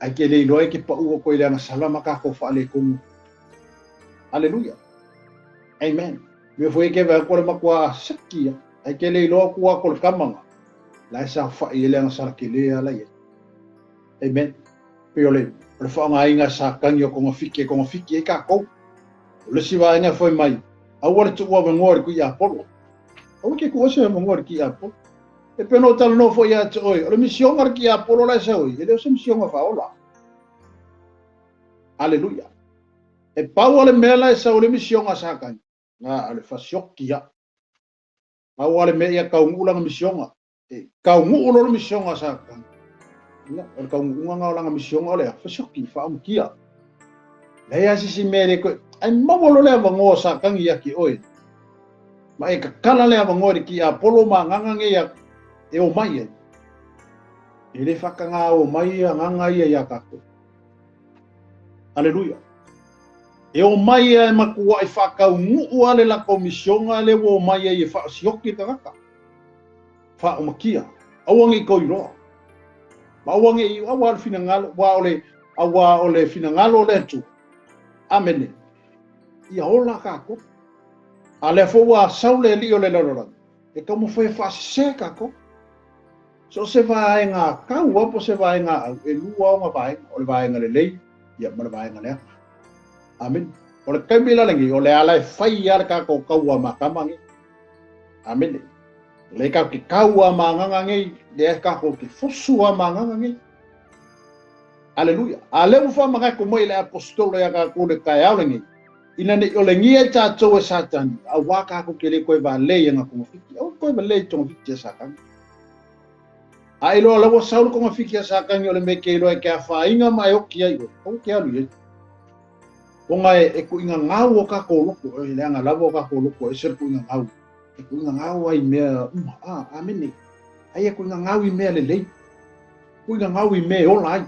Ae ke le iloa e ke paʻu atu ai le agasala ma tatou faaletonu. Aleluia. Amen. Mea foi ke vaai atu o le matua seki ia. Ae ke le iloa atu atu le kama nga. La e saofai ai le agasala tele ala ia. Amen. Pei o le o le faaaogaina sa tagi o togafiti e togafiti ai tatou. O le isi vaega e fai mai, aua le tuu avanoa i le tiapolo. Aua ke tuu se avanoa i le tiapolo. E pei ona ou talanoa foi ia te oe, o le misioga a le tiapolo la e sau ai, e le o se misioga faaola. Aleluia. E pau lava le mea la e sau ai le misioga a Satani, na o le fasioki ia. Pau lava le mea ia taunuu lana misioga. E taunuu loa le misioga a Satani. Ia, o le taunuuga lena o lana misioga o le a? Fasioki, faaomakia. Leai lava se isi mea e le toe... Ae maua loa le avanoa o Satani ia te oe. Ma e tatala le avanoa i le tiapolo ma agaga nei e omai ai. E le faataga omai agaga ia ia tatou. Aleluia. E omai e matuai faataunuu lava le latou misioga lea ua omai ai e faasioki le tagata. Faaomakia. Aua ne i tou iloa. Ma aua ne i, aua le finagalo, aua o le, aua o le finagalo o le Atua. Amene. Ia ola tatou. A lea foi ua sau le alii o le lalolagi, e taumafai e faasese tatou. So o se vaega tau lava po o se vaega au, e lua ona vaega, o le vaega lelei ia ma le vaega leaga. Amene. O le taimi la lenei, o le ala e fai lava le tatou taua ma tama nei. Amene. O lea tatou te taua ma agaga nei, lea tatou te fusu lava ma agaga nei. Aleluia. A lea ua faamanatu mai le aposetolo ia tatou le taeao lenei, ina ne i olegia ai tatou e Satani, auā tatou te le toe valei i ana togafiti. Aua toe valei i togafiti a Satani. A e iloa la ua sau le togafiti a Satani o le mea e te iloa e te afaina ma e oti ai oe, aua te alu i ai. Ona e tuuina gau o tatou loko, e leaga lava o tatou loko e ese le tuuina gau. E tuuina gau ai i mea uma. Ah, amene. Ai e tuuina gau i mea lelei. Tuuina gau i mea e ola ai.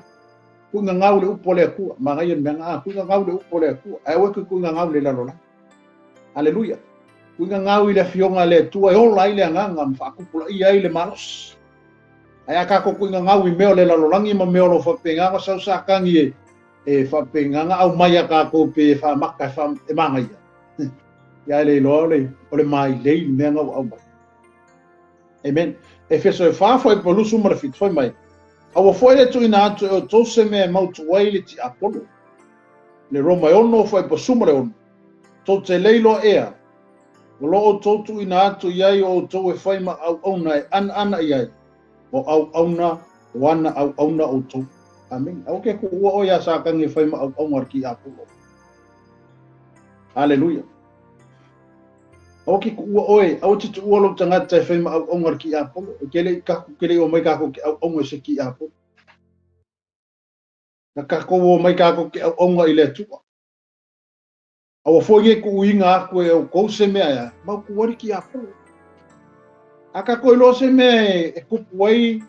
Tuuina gau le upu a le Atua. Manaia le mea na, ah, tuuina gau le upu a le Atua. Ae aua e tuuina gau le lalolagi. Aleluia. Tuuina gau i le afioga a le Atua e ola ai le agaga ma faatupulaia ai le malosi. Ae a tatou tuuina gau i mea o le lalolagi ma mea o lo o faapena ona sau Satani e e faapena ona aumai a tatou pe e faamata e, fa, e manaia. Ia e le iloa o le, o le mailei le mea na ua aumai. Amen. Efeso e 4 fuaiupu 27 fai mai, Aua foi le tuuina atu e outou se mea e mautu ai le tiapolo. Le Roma e 6 fuaiupu 16, Tou te le iloa ea, o lo outou tuuina atu i ai o outou e fai ma auauna e anaana i ai, o auauna o ana auauna outou. Amene. Aua ke kuua oe iā Satani e fai ma auauna o le tiapolo. Aleluia. Aua ke kuua oe, aua te tuua lou tagata e fai ma auauna o le tiapolo. E ke le i tatou, ke le i omai tatou ke auauna i se tiapolo. Na tatou omai tatou ke auauna i le Atua. Aua foi ne i tuuina atu e outou se mea e mautu ai le tiapolo. A tatou iloa se mea e tupu ai,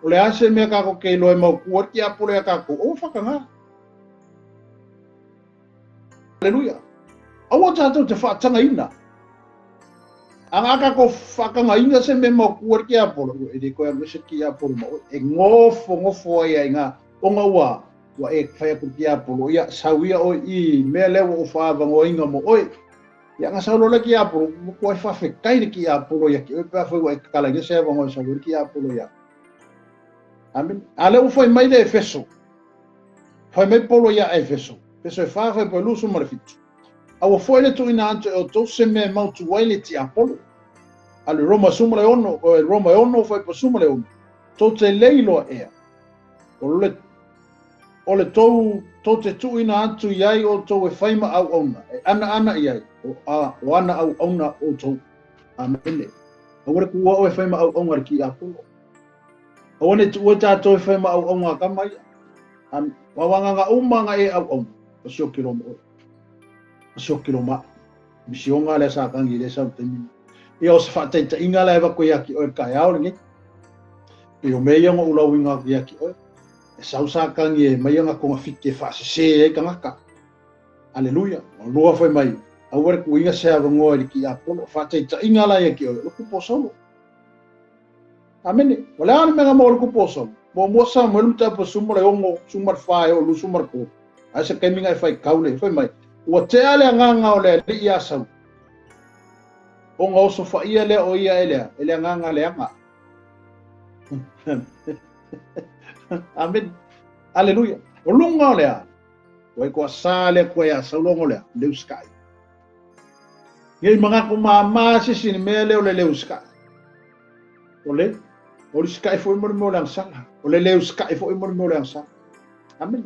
o le a se mea tatou te iloa e mautu ai le tiapolo ia tatou, aua faataga. Aleluia. Aua tatou te faatagaina. A na tatou faatagaina se mea mautu ai le tiapolo, e le toe alu ese le tiapolo ma oe. E nofonofo ai ai ngā, ona ua, ua e fai atu i le tiapolo, ia, sau ia oe i mea lea ua ou faaavanoaina mo oe. Ia, na sau loa le tiapolo, ua matuai faafetai le tiapolo ia te oe pe afai ua e tatalaina se avanoa e sau ai le tiapolo ia. Amene. A lea ua fai mai le Efeso, fai mai Paulo ia Efeso, Efeso e 4, fuaiupu 27. A ua foi le tuuina atu e outou se mea e mautu ai le tiapolo. A le Roma suma le ono, o Roma e ono fai pa suma le ono. Tou te le iloa ea. O le tou te tuuina atu i ai outou e fai ma auauna, e ana i ai, o ana auauna outou. Amene. Aua le kuua o e fai ma auauna le tiapolo. Aua ne tuua tātou e fai ma auauna ka mai. Wawanga nga uma nga e auauna. O si o kilo mo. O si o kilo ma. Misionga le sa kangi le sa utemi. Ia o se whaataita inga la ewa koe aki oe kai ao lengi. I o mea ngo ulau inga ki aki oe. E sau sa kangi e mai anga konga fike whaasese e kangaka. Aleluia. O lua whai mai. Aua le kuinga se awangoa i ki apolo. Whaataita inga la ia ki oe. Luku po solo. Amene. O le ane menga mo luku po solo. Mo mua sa mo lumta po sumo le ongo sumar whae o lu sumar ko. Ai se keminga e whai kaule. Whai mai. Ua te ale anganga o le li ia sau. O ngā oso whaia lea o ia e lea. E le anganga le anga. Amen. Aleluia. O lunga o lea. Wai kua sa lea kua ia saulongo lea. Leu sky. Ngei mga kumama sisi ni mea leo le leu sky. O le. O le sky fo imo le ang sala. O le leu sky fo imo le ang sala. Amen.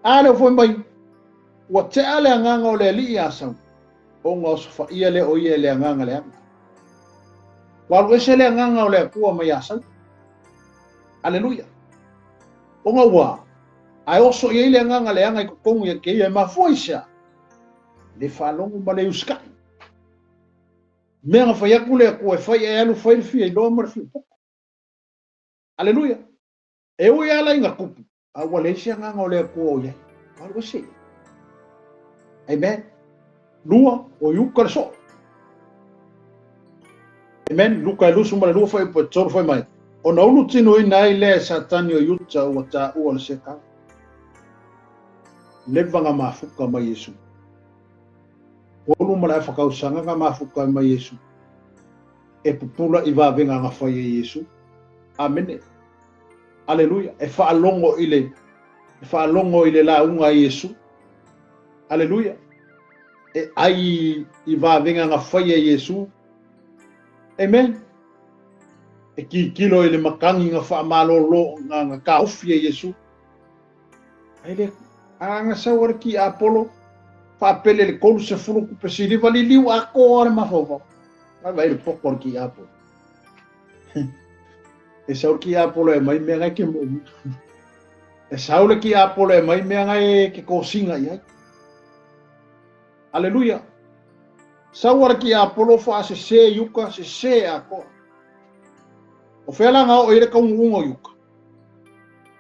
A leo fo mai. Ua te ale anganga o le li ia sau. O ngā oso whaia le o ia le anganga le anga. Walu ese le anganga o le akua mai asau. Aleluia. O ngā wā. Ai oso ia le anganga le anga i kokongu ia ke ia e mafua isia. Le whalongo ma le uskai. Mea ngā whai aku le akua e whai e alu whai le fia i loa ma le fia poko. Aleluia. E ui ala i ngā kupu. A ua le isi anganga o le akua o ia. Walu ese. Amen. Lua o iuka le so. Amen. Luka e lusu ma le lua whai po toro whai mai. O na ulu tino ina ai le satani o iuta ua tā ua le seka. Leva ngā mafuka mai Yesu. Olu ma le whakausanga ngā mafuka mai Yesu. E pupula i wawenga ngā whai e Yesu. Amene. Aleluia. E whaalongo i le, e whaalongo i le la unga Yesu. Aleluia. E ai i wawenga ngā whai e Yesu. Amen. E ki kilo i le makangi ngā whaamalolo ngā kaufi e Yesu. Ai le anga sau ki Apollo whaapele le kolu se fulu kupe siliva liliu a koa le mawhawhau. Ai vai le poko ki Apollo. E sau ki Apollo e mai mea ngai ke mo. E sau le ki Apollo e mai mea ngai ke kōsinga i ai. Aleluia. Sau ara ki Apollo wha se se yuka se se a koa. O whelanga o ere kaungu unga yuka.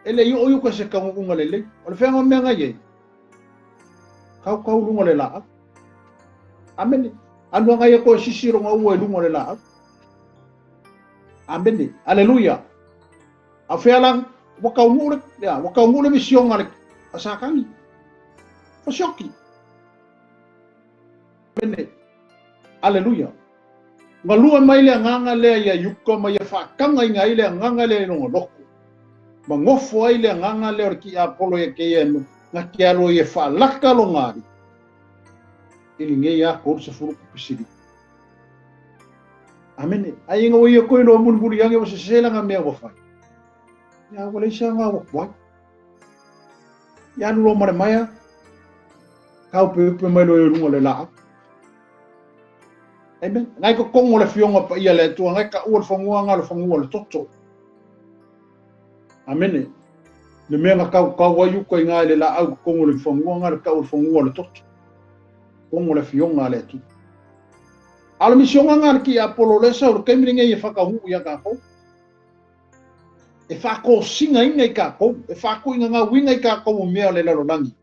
Ele i o yuka se kaungu unga lele. O le whenga mea ngai ei. Kau kau lunga le laa. Amene. Anua ngai e koe sisi ronga ua e lunga le laa. Amene. Aleluia. A whelang wakaungule, ya, wakaungule misionga le asakangi. Fasioki. Amene. Aleluia. Ngalua mai le anganga lea ia yuka mai ia whaakanga inga i le anganga lea i longa loko. Ma ngofo ai le anganga lea o ki Apollo ia ke ia ngā ki alo ia whaalaka lo ngāri. Ili ngei a kōru se furu kupisiri. Amene. Ai inga o ia koe loa muli ange o se sela ngā mea wawhai. Ia wale isa ngā wakwai. Ia anu loa mare maia. Kau pe upe mai lo e runga le laa. Amen. Ngai ko kongo le fionga pa ia le atua, ngai ka ua le whangua ngā le whangua le toto. Amene. Le mea ngā kau kau ai uka i ngā le la au ko kongo le whangua ngā le kau le whangua le toto. Kongo le fionga le atua. Ala misionga ngā le ki Apollo le sau le kaimiri ngei e whakahu ia kākou. E whakōsinga inga i kākou, e whako inga ngā winga i kākou o mea le lalolangi.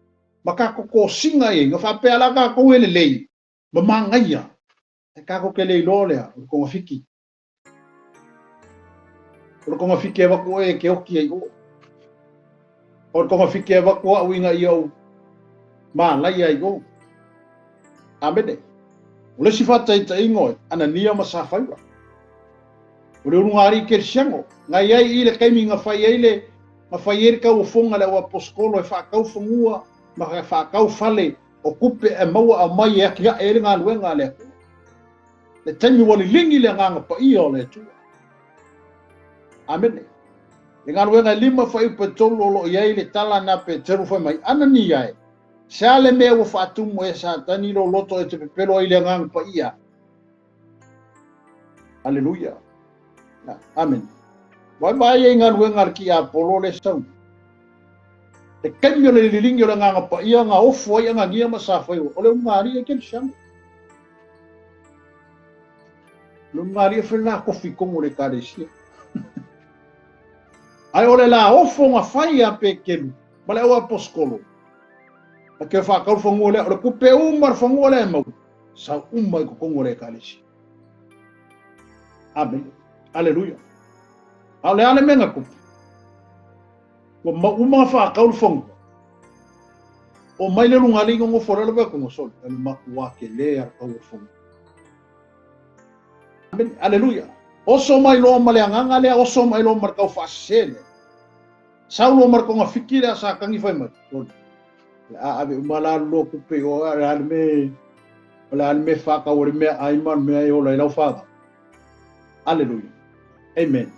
Ma kākou kōsinga i, ngā whapea la kākou e le lei, ma mangaia. E kākou ke lei loa lea, o le konga fiki. O le konga fiki e waku e ke oki ai o. O le konga fiki e waku au inga i au mā lai ai o. Amene. O le sifata i ta ingoe, Anania ma Safaiwa. O le urunga ari ke siango. Ngai ai i le kaimi ngā whai ai le, ngā whai ai le kau o fonga le ua poskolo e whakau fongua, ma whakau fale O kupe e maua aumai e atiae ai le galuega a le Atua. Le taimi ua liligi le agaga paia o le Atua. Amene. Le galuega e 5 fuaiupu e 3 o lo o i ai le tala na Peteru fai mai, Anania e, se a le mea ua faatumu e Satani i lou loto e te pepelo ai le agaga paia? Aleluia. Amen. Vaivai ai galuega a le tiapolo le sau. Le taimi o le liligi o le agaga paia ga ofo ai Anania ma Safaira. O le ulugalii e kerisiano. Le ulugalii e fai la kofi i totonu o le ekalesia. Ae o le la ofo ga fai a Peteru ma le au aposetolo. A ke whakau fanua lea, o le kupe uma le fanua lea e mau, sau uma i totonu o le ekalesia. Amen. Aleluia. A o le a le mea na tupu? Ua mau uma ga whakau le fanua. O mai le ulugalii nonofo lea le vea kongo soli, le matua ke le a kau o fanua. Amen. Aleluia. Oso mai loa ma le agaga lea, oso mai loa ma le tau faasese lea. Sau loa ma le togafiti lea sa tagi fai mai. Soli. Le a ave uma la alu loa kupe i o, le a le me, o le a le me whakau o le mea ai ma le mea e ola i lau whānau. Aleluia. Amen.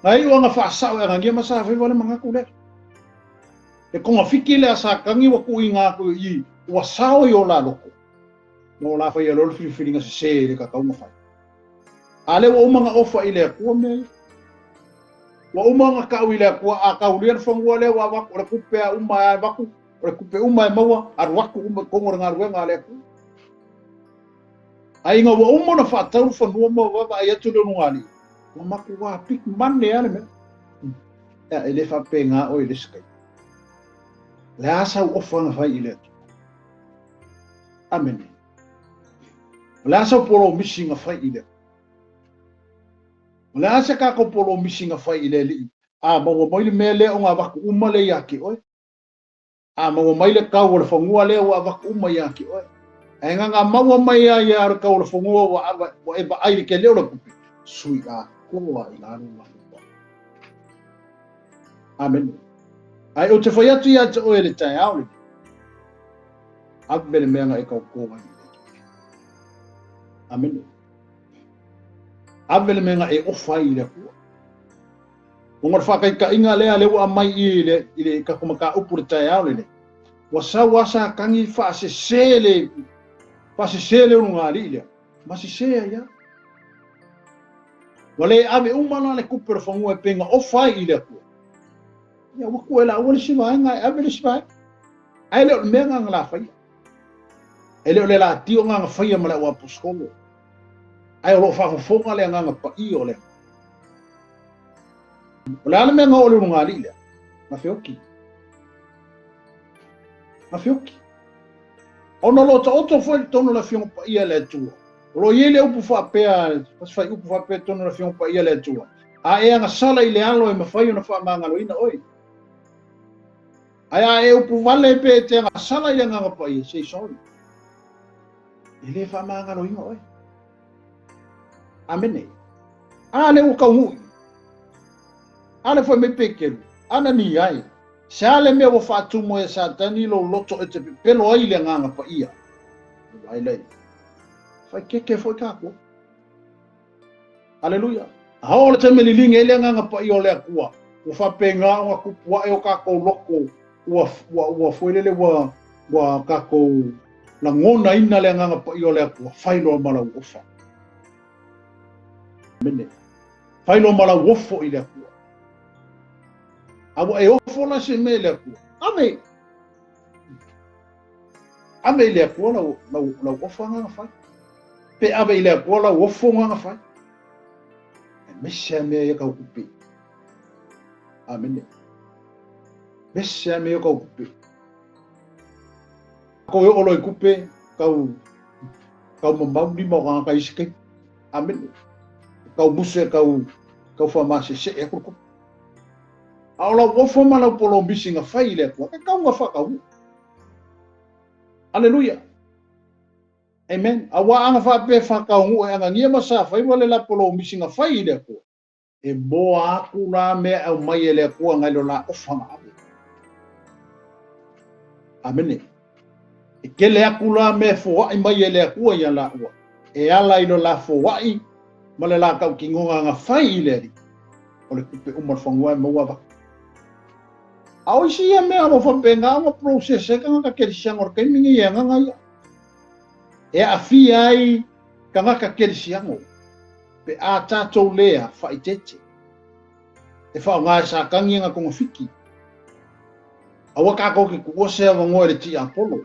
Ngai o anga whaasao e Anania ma Safaiva le manatu lea. Le togafiti lea sa tagi ua tuu i ngā ku i ua sao i o la loko. Ma o la whai a lolo whiriwhiringa se se le kakau nga whai. A le ua uma nga ofa i le Atua mea ia. Ua uma nga kau i le Atua, a kaulia le fanua lea ua avaku, o le kupe a uma e avaku, o le kupe uma e maua, alu atu uma i totonu o le galuega a le Atua. Ai ina ua uma ona faatau le fanua ma ua vaavaai atu le ulugalii, ua matua piki mane lava le mea. Ia, e le faapena oe i le isi taimi. O le a sau ofa na fai i le Atua? Amene. O le a sau polomisi na fai i le Atua? O le a se tatou polomisi na fai i le Alii? A maua mai le mea lea o ga avatu uma lea ia te oe. A maua mai le kau o le fanua lea ua avatu uma ia te oe. Ae na maua mai ai ia le kau o le fanua ua ava, ua e vaai le tele o le kupe. Sui atoa i lalo ma fanua. Amen. Ae ou te fai atu ia te oe le taeao lenei. Ave le mea nga e tauto ai i le Atua. Amen. Ave le mea nga e ofa ai i le Atua. O ngā whakaitainga lea le ua mai i le, i le tatou mataupu le taeao lenei. Ua sau a sa tangi faasese le, faasese le ulugalii lea. Ma sese ai a. Ua le ave uma la le kupe o le fanua e pei na ofa ai i le Atua. Ia ua ku e la ua le isi vaega e ave le isi vaega. Ae le o le mea nga nga la faia. E le o le la tio nga nga faia ma le au aposetolo. Ae o loo faafofoga le agaga paia o le Atua. O le a le mea nga oo le ulugalii lea? Na feoki. Na feoki. Ona o loo taoto foi i totonu o le Afioga Paia a le Atua. O loo i ai le upu faapea, se faiupu faapea i totonu o le Afioga Paia a le Atua. A e agasala i le alo e mafai ona faamagaloina oe. Ae a e upu vale pe e te agasala i le Agaga Paia, say sorry. E le faamagaloina oe. Amene. A le ua taunuu. A le fai mai Peteru, Anania e, se a le mea ua faatumu ai e Satani lou loto e te pepelo ai i le Agaga Paia? Vaai lea. Fai keke foi tatou. Aleluia. A oo le taimi e liligi ai le Agaga Paia o le Atua, ua faapena ona tupu ae o tatou loto, ua, ua, ua foi lele ua, ua tatou lagonaina le Agaga Paia o le Atua, fai loa ma lau ofa. Amene. Fai loa ma lau ofo i le Atua. A ua e ofo la se mea i le Atua. Ave. Ave i le Atua lau, lau, lau ofa nga fai. Pe ave i le Atua lau ofo nga fai. Aemaise a mea ia kau kupe. Amene. Mese a mea ia kau kupe. Ko e olo i kupe, kau, kau mamau lima o kangaka isi kai. Amene. Kau muse, kau, kau whamase se e aku kupe. A o lau ofo ma lau polomisi nga fai i le Atua, ke kau nga whakau. Aleluia. Amen. A ua anga whaapea whakaungu e Anania ma Safaiva le la polomisi nga fai i le Atua. E moa aku la mea au mai e le Atua ngai lo la ofa nga ave. Amene. E tele aku la mea e foai mai e le Atua ia laua, e ala i lo la foai ma le la tautinoga na fai i le Alii, o le tupe uma o le fanua e maua avatu. A o isi ia mea o lo o faapena ona process ai tagata kerisiano o le taimi nei e agaga ia. E aafia ai tagata kerisiano pe a tatou lea faaeteete. E faaaoga e Satani ana togafiti. Aua tatou te tuua se avanoa i le tiapolo.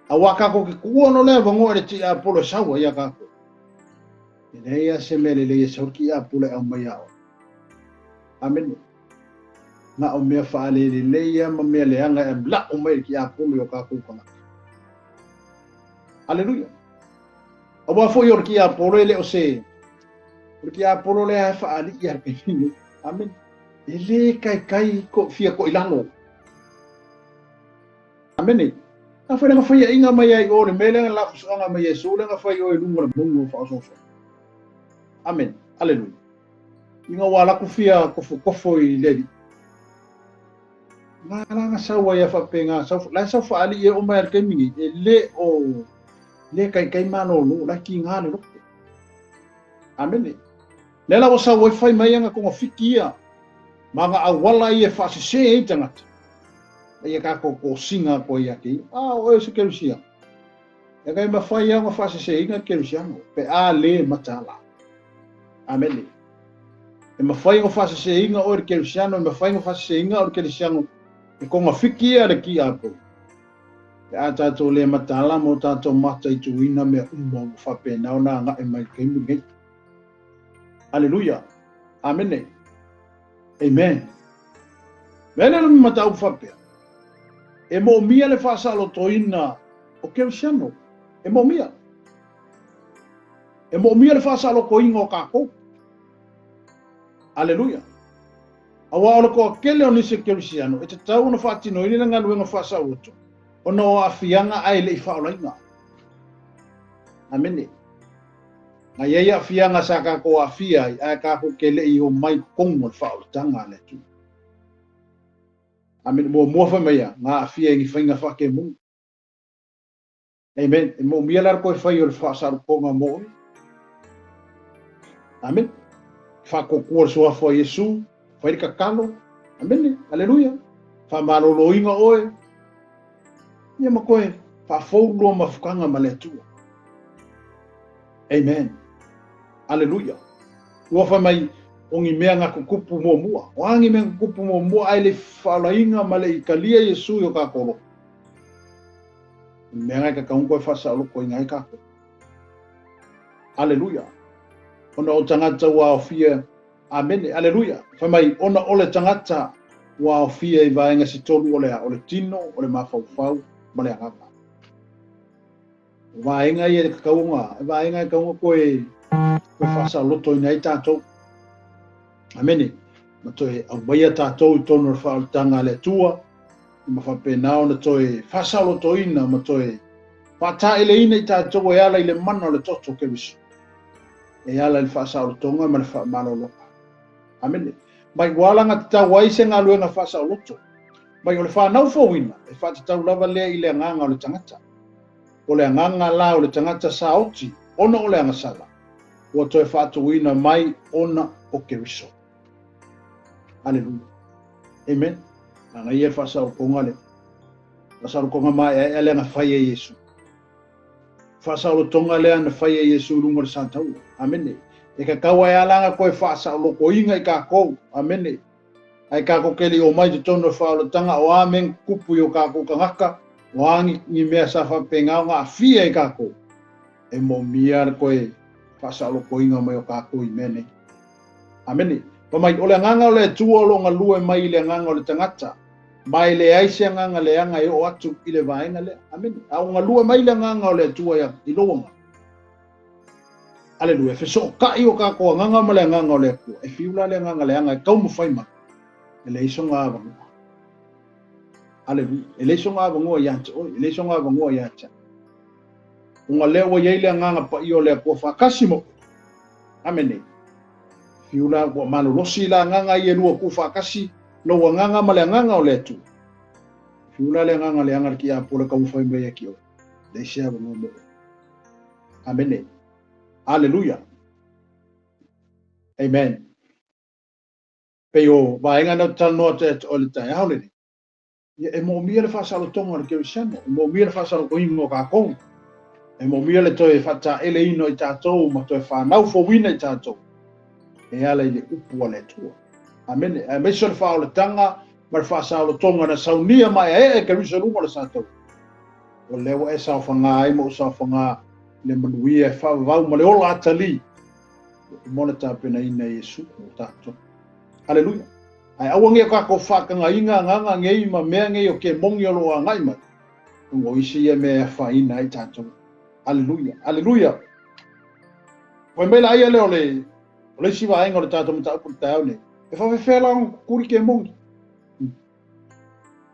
Aua tatou te tuua no le avanoa i le tiapolo e sau ai ia tatou. E leai lava se mea lelei e sau le tiapolo e aumai ia oe. Amene. Na o mea faalelelei lava ma mea leaga e lau mai e le tiapolo i o tatou tagata. Aleluia. Aua foi o le tiapolo e le o se... O le tiapolo lea e faalii a le taimi nei. Amene. E le taitai ko fia toilalo. Amene. A foi na faiaʻiga mai ai i o le mea lea na lafusoaga mai Iesu lea na fai o i luga o le mauga o faaosoosoga. Amene. Aleluia. Ina ua alu atu fia tofotofo i le Alii. Na la na sau ai a faapena, sau, la e sau faalii e oo mai lava i le taimi nei, e le o le taitai malolo, la e tiga le loto. Amene. Lea la ua sau ai fai mai ana togafiti ia, ma ana auala ia e faasese ai tagata, ma ia tatou tosina atu ai ia te ia. A o oe o se kerisiano, e le mafai lava ona faaseseina le kerisiano, pe a le mataala. Amene. E mafai ona faaseseina oe le kerisiano, e mafai ona faaseseina oe le kerisiano e togafiti ia a le tiapolo. Pe a tatou le mataala ma o tatou mataituina mea uma ua faapena ona agai mai i le taimi lenei. Aleluia. Amene. Amen. Mea lea le mataupu faapea, e moomia le faasaolotoina o Kerisiano. E moomia. E moomia le faasaolotoina o tatou. Aleluia. Aua o le toatele o nisi o Kerisiano e tatau ona faatinoina le galuega faasaoloto ona o aafiaga ae le i faaolaina. Amene. Na i ai aafiaga sa tatou aafia ai, ae tatou te le i omai i totonu o le faaolataga a le Atua. Amene. Muamua fai mai a, na aafia i ni faiga faakemoni. Amen. E moomia la le toe fai o le faasaolotoga mo oe. Amen. Faatuatua le suafa o Iesu, fai le tatalo. Amene. Aleluia. Faamaloloina oe. Ia ma toe faafou lua mafutaga ma le Atua. Amen. Aleluia. Ua fai mai, o ni mea na tutupu muamua. O a ni mea na tutupu muamua ae le i faaolaina ma le i talia Iesu i o tatou loto. O le mea na e tatau ona toe faasaolotoina ai tatou. Aleluia. Ona o tagata ua aofia. Amene. Aleluia. Fai mai, ona o le tagata ua aofia i vaega se tolu o le a, o le tino, o le mafaufau, ma le agaga. O vaega ia e tatau ona, e vaega e tatau ona toe, toe faasaolotoina ai tatou. Amene. Ma toe aumaia tatou i totonu o le faaolataga a le Atua, ma faapena ona toe faasaolotoina ma toe faataeleina i tatou e ala i le mana o le toto o Keriso, e ala i le faasaolotoga ma le faamalologa. Amene. Mai ua alagatatau ai se galuega faasaoloto, mai o le fanau fouina, e faatatau lava lea i le agaga o le tagata. O le agaga la o le tagata sa oti ona o le agasala, ua toe faatuina mai ona o Keriso. Aleluia. Amen. Manaia le faasaolotoga lea. Faasaolotoga maeaea lea na fai e Iesu. Faasaolotoga lea na fai e Iesu i luga o le sataua. Amene. E tatau ai lava la ona toe faasaolotoina i tatou. Amene. Ae tatou te le i omai i totonu o le faaolataga, o a mea na tutupu i o tatou tagata, o a ni mea sa faapena ona aafia i tatou, e moomia le toe faasaolotoina mai o tatou i mea nei. Amene. Fai mai, o le agaga o le Atua o lo o galue mai i le agaga o le tagata, ma e leai se agaga leaga e oo atu i le vaega lea. Amene. A ua galue mai le agaga o le Atua i lou agaga. Aleluia. E fesootai o tatou agaga ma le agaga o le Atua. E fiu la le agaga leaga e taumafai mai. E leai sona avanoa. Aleluia. E leai sona avanoa ia te oe. E leai sona avanoa ia te au. Ona lea ua i ai le agaga paia o le Atua faatasi ma oe. Amene. Fiu la ua malolosi la agaga ia e lua tuufaatasi, lou agaga ma le agaga o le Atua. Fiu la le agaga leaga le tiapolo e taumafai mai ia te oe. Leai se avanoa mo oe. Amene. Aleluia. Amen. Pei o vaega na ou te talanoa atu ai o le taeao lenei. Ia e moomia le faasalotoga o le kerisiano, e moomia le faasalotoina o tatou, e moomia le toe faataeleina o i tatou ma toe fanau fouina i tatou e ala i le upu a le Atua. Amene. Aemaise o le faaolataga ma le faasaolotoga na saunia maeaea e Keriso i luga o le sa taua. O lea ua e saofaga ai ma ou saofaga le manuia e faavavau ma le ola atalii ua uma ona tapenaina e Iesu mo tatou. Aleluia. Ae aua nei o tatou faatagaina agaga nei ma mea nei o kemogi o lo o agai mai, ona o isi ia mea e afaina ai tatou. Aleluia. Aleluia. Fai mai la ia lea o le o le isi vaega o le tatou mataupu i le taeao nei. E faafefea la ona kukuli kemogi?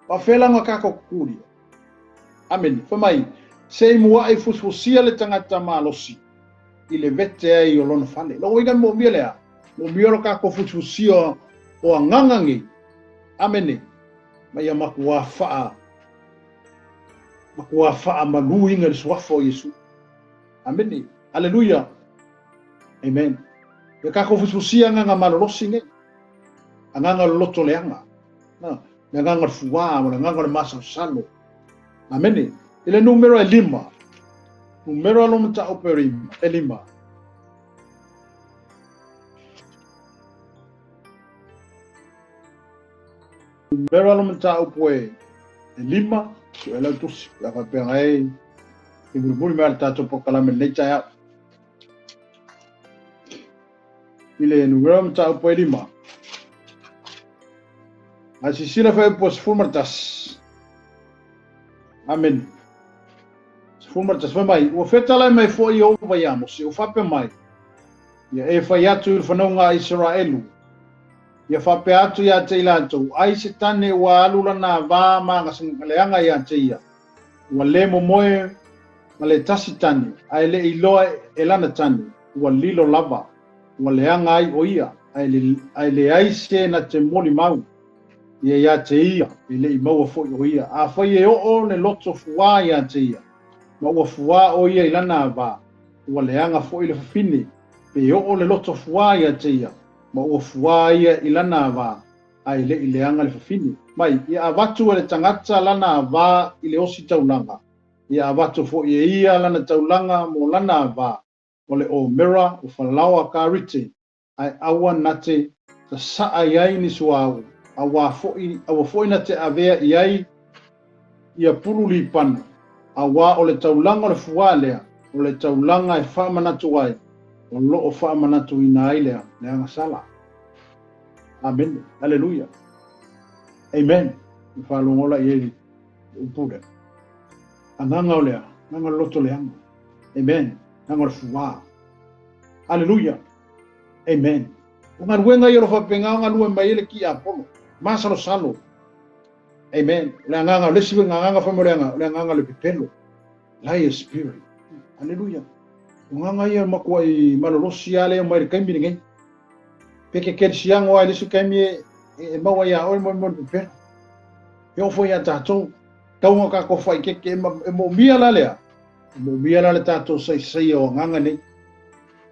Faafefea la ona tatou kukuli? Amene. Fai mai, se i mua'i fusifusia le tagata malosi i le vete ai o lona fale. Lona uiga e moomia le a? Moomia lo tatou fusifusia o agaga nei. Amene. Ma ia matuā faa matuā faamaluina i le suafa o Iesu. Amene. Aleluia. Amen. Ia tatou fusifusia agaga malolosi nei. Agaga o le loto leaga. Na, le agaga o le fuā ma le agaga o le masalosalo. Amene. I le numero e 5. Numero alo mataupu e 5. Numero alo mataupu e 5. Su e lau tusi. Pe a faapea e i mulimuli mai le tatou polokalame lenei taeao. I le numero mataupu e 5. A sisila fuaiupu 11. Amene. 11 fai mai, ua fetalai mai foi Ieova iā Mose, ua faapea mai, Ia e fai atu i le fanauga a Isaraelu, ia faapea atu iā te i latou, ai se tane ua alu lana vā ma leaga iā te ia, ua le momoe ma le tasi tane, ae le i loa e lana tane, ua lilo lava, ua leaga ai o ia, ae leai se na te molimau ia iā te ia, e le i maua foi o ia. Afai e oo le loto fuā iā te ia, ma ua fuā o ia i lana vā, ua leaga foi le fafine, pe oo le loto fuā iā te ia, ma ua fuā ia i lana vā, ae le i leaga le fafine. Mai, ia avatu e le tagata lana vā i le ositaulaga, ia avatu foi e ia lana taulaga mo lana vā, o le omera o falaoa karite, ae aua na te sasaa i ai ni suauu, aua foi na te avea i ai ia pulu lipane, auā o le taulaga o le fuā lea, o le taulaga e faamanatu ai, o loo faamanatuina ai lea le agasala. Amene. Aleluia. Amen. E faalogo la i ai le upu lea. Agaga o lea, agaga o le loto leaga. Amen. Agaga o le fuā. Aleluia. Amen. O galuega ia o lo faapena o galue mai ai le tiapolo. Masalosalo. Amen. O le agaga, o le isi agaga fai mai o le agaga, o le agaga o le pepelo. Liar spirit. Aleluia. O agaga ia matuai malolosi lava lea mai le taimi lenei. Pe ke kerisiano ai le isi taimi e maua iā oe mo le pepelo. E oo foi iā tatou. Tau ona tatou faikeke e moomia la lea. E moomia la le tatou saisaia o agaga nei.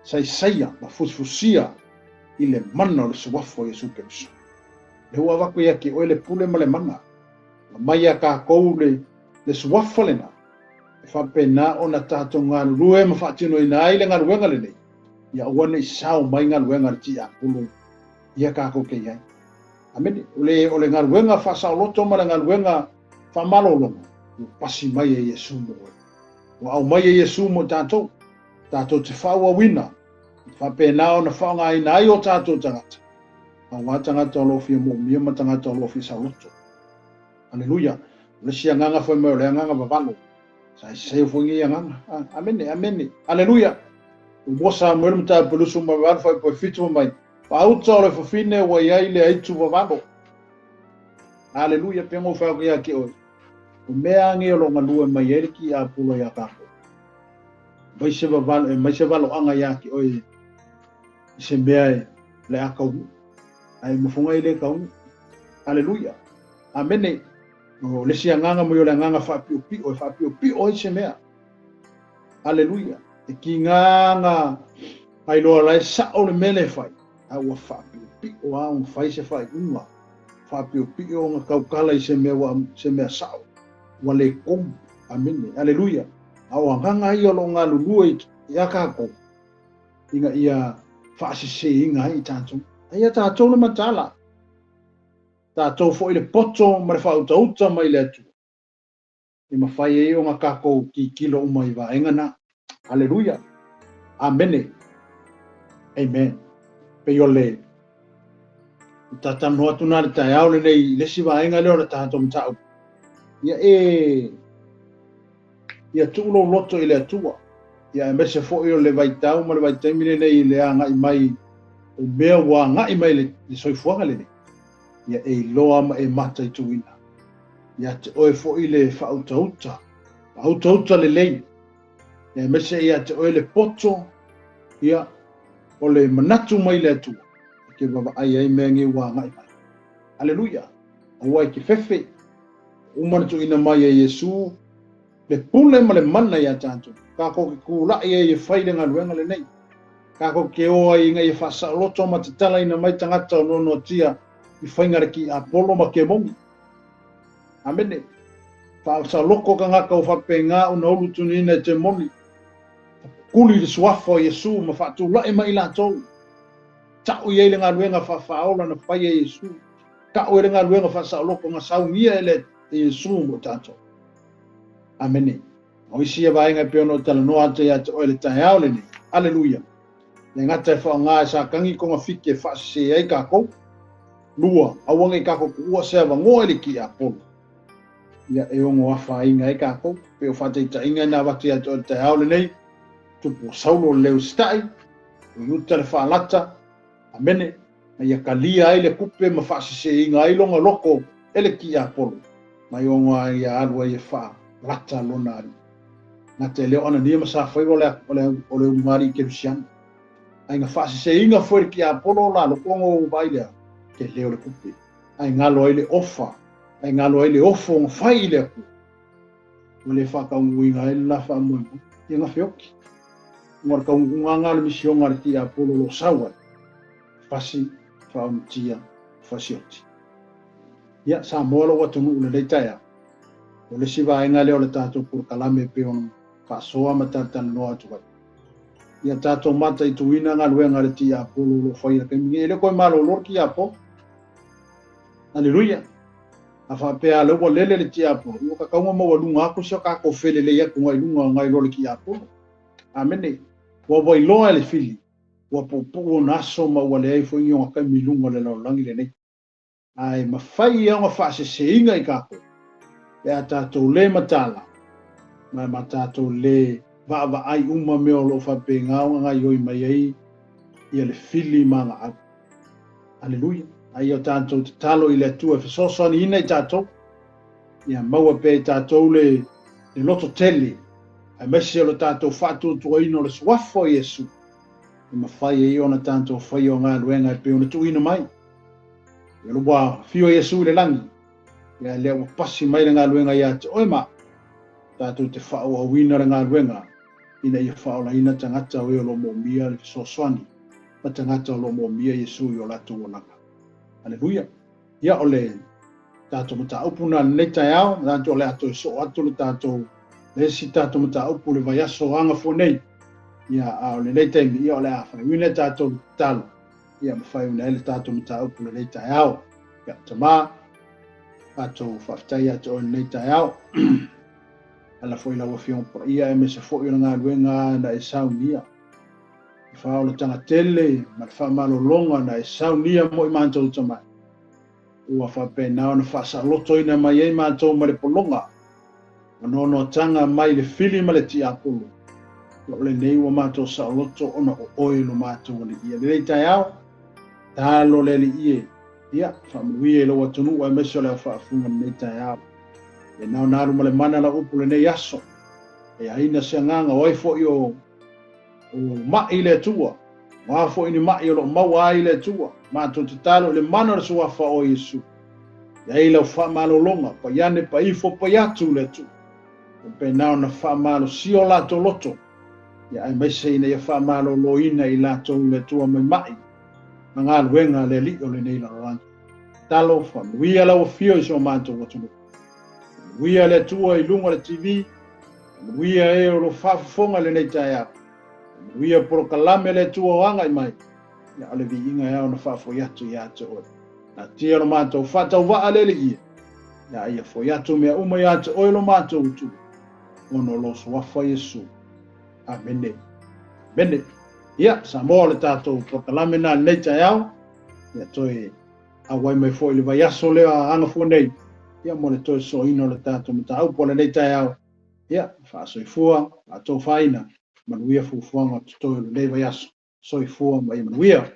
Saisaia ma fusifusia i le mana o le suafa o Iesu Keriso. Le ua avatu ia te oe le pule ma le mana. Ma mai ia tatou le suafa lena. E faapena ona tatou galulue ma faatinoina ai le galuega lenei. Ia aua ne i sao mai galuega a le tiapolo ia tatou te i ai. Amene. O le galuega faasaoloto ma le galuega faamalologa, ua pasi mai e Iesu mo oe. Ua aumai e Iesu mo tatou. Tatou te faaauauina. Faapena ona faaaogaina ai o tatou tagata. Auā tagata o lo o fia moomia ma tagata o lo o fia saoloto. Aleluia. O le isi agaga fai mai o le agaga vavalo. Saisai foi nei agaga. Amene, amene. Aleluia. O mua Samuele mataupu 28 fuaiupu 7 fai mai, Faauta o le fafine ua i ai le aitu vavalo. Aleluia, pe ngou fai atu ia te oe. O mea nei o lo o galue mai ai le tiapolo iā tatou. Mai se vavalo, mai se valoaga ia te oe i se mea e le a taunuu. Ae mafonga i le taunuu. Aleluia. Amene. O le isi agaga mai o le agaga faapiopio e faapiopio ai se mea. Aleluia. E kiga na iloa la e sao le mea le fai, a ua faapiopio lava ona fai se faaiuga. Faapiopio ona tautala i se mea ua se mea sao ua le tonu. Amene. Aleluia. A o agaga ia o lo o galulue ia tatou ina ia faasiseina ai i tatou. Ai ia tatou le mataala. Tatou foi le poto ma le faautauta mai le Atua. E mafai ai ona tatou tilotilo uma i vaega na. Aleluia. Amene. Amen. Pei o le talanoa atu na le taeao lenei i le isi vaega lea o le tatou mataupu. Ia e ia tuu lou loto i le Atua. Ia aemaise foi o le vaitau ma le vaitaimi lenei i le agai mai o mea ua agai mai le soifuaga lenei. Ia e iloa ma e mataituina. Ia te oe foi le faautauta, faautauta lelei. Ia aemaise ia te oe le poto, ia o le manatu mai le Atua. E te vaavaai ai mea nei ua agai mai. Aleluia. Aua e te fefe. Uma na tuuina mai e Iesu le pule ma le mana ia tatou. Tatou te tulai ai e fai le galuega lenei. Tatou te o ai ina ia faasaoloto ma tatalaina mai tagata o noanoatia i faiga le tiapolo ma kemoni. Amene. Faasaoloko tagata o faapena ona ulu tuniina e temoni. Kuli le suafa o Iesu ma faatulai mai latou. Ta'u i ai le galuega faafaaola na fai e Iesu. Ta'u i le galuega faasaoloko na saunia e le Iesu mo tatou. Amene. O isi ia vaega e pei ona ou talanoa atu ia te oe le taeao lenei. Aleluia. Le gata e faaaoga e Satani togafiti e faasese ai tatou. Lua, aua nei tatou tuua se avanoa i le tiapolo. Ia e ono afaina ai tatou. Pei o faataitaiga na avatu ia te oe le taeao lenei. Tupu o Saulo le usitai, o Iuta le faalata. Amene. Na ia kalia ai le kupe ma faaseseina ai lona loko e le tiapolo. Mai ono a ia alu ai e faalata lona alii. Gata e le o Anania ma Safaiva o le ulugalii i Kerusiano. Ai na faaseseina foi le tiapolo la loko ona ou vaai lea, te leo le kupe. Ai ngalo ai le ofa, ai ngalo ai le ofo ona fai i le Atua. Ua le faataunuuina ai le la faamoemoe. Ia na feoki. Ua le taunuuga nga le misioga a le tiapolo o lo o sau ai. Fasi, faaonotia, fasioti. Ia, Samoa lou atunuu lelei taeao. O le isi vaega lea o le tatou polokalame e pei ona faasoa ma talatalanoa atu ai. Ia tatou mataituina galuega a le tiapolo o lo o faia i le taimi nei. E le toe malolo le tiapolo. Aleluia. A faapea lea ua lele le tiapolo, ua tatau ona maualuga atu si o tatou felelei atu nai luga nai lo le tiapolo. Amene. Ua wailoa e le fili, ua puupuu ona aso ma ua leai foi ni ona taimi i luga o le lalolagi lenei. Ae mafai ia ona faaseseina i tatou, pe a tatou le mataala, ma tatou le vaavaai uma mea o lo o faapena ona gaoioi mai ai ia le fili ma agaau. Aleluia. Ai o tatou tatalo i le Atua e fesoasoaniina i tatou, ia maua pea i tatou le loto tele, aemaise o le tatou faatuatuaina o le suafa o Iesu, e mafai ai ona tatou faia o galuega e pei ona tuuina mai. Ia ua afio Iesu i le lagi, ia lea ua pasi mai le galuega ia te oe ma tatou te faaauauina le galuega ina ia faaolaina tagata o e o lo o moomia le fesoasoani ma tagata o lo o moomia Iesu i o latou olaga. Aleluia. Ia o le tatou mataupu na lenei taeao, tatou o le a toe soo atu le tatou le isi tatou mataupu le vaiaso agafua nei. Ia a o lenei taimi, ia o le a faaiuina tatou tatalo, ia ma faaiuina ai le tatou mataupu lenei taeao. Ia tamā, tatou faafetai ia te oe lenei taeao. Ala foi lau Afioga Paia aemaise foi o le galuega na e saunia. Le faaolataga tele ma le faamalologa na e saunia mo i matou tamai. Ua faapena ona faasalotoina mai ai matou ma le pologa. O noanoataga mai le fili ma le tiapolo. O lenei ua matou saoloto ona o oe lo matou alii. Ia lelei taeao, talo le alii e. Ia, faamanuia i lou atunuu aemaise o le au faafuga lenei taeao. E nao na alu ma le mana lau upu lenei aso. E aina se agaga o ai foi o mai le Atua. O a foi ni mai o lo o maua ai le Atua. Matou tatalo i le mana o le suafa o Iesu. I ai lau faamalologa, pai ane pai ifo pai atu le Atua. Faapena ona faamalosia o latou loto, ia aemaise ina ia faamaloloina i latou le Atua mai mai ma galuega a le Alii o lenei lalolagi. Talo, faamanuia lau afio i so matou atunuu. Faamanuia le Atua i luga o le TV, faamanuia e o lo o faafofoga i lenei taeao. Faamanuia polokalame le Atua o agai mai, ia o le viiga e ao ona faafoi atu ia te oe. Natia lo matou faatauvaa le Alii e, ia ia foi atu mea uma ia te oe lo matou Atua, ona o lo suafa Iesu. Amene. Amene. Ia, Samoa o le tatou polokalame na lenei taeao, ia toe auai mai foi le vaiaso lea agafua nei, ia mo le toe soaina o le tatou mataupu o lenei taeao, ia, faasoifua, faatofaina, manuia fuafuaga o totoe o lenei vaiaso. Soifua ma ia manuia.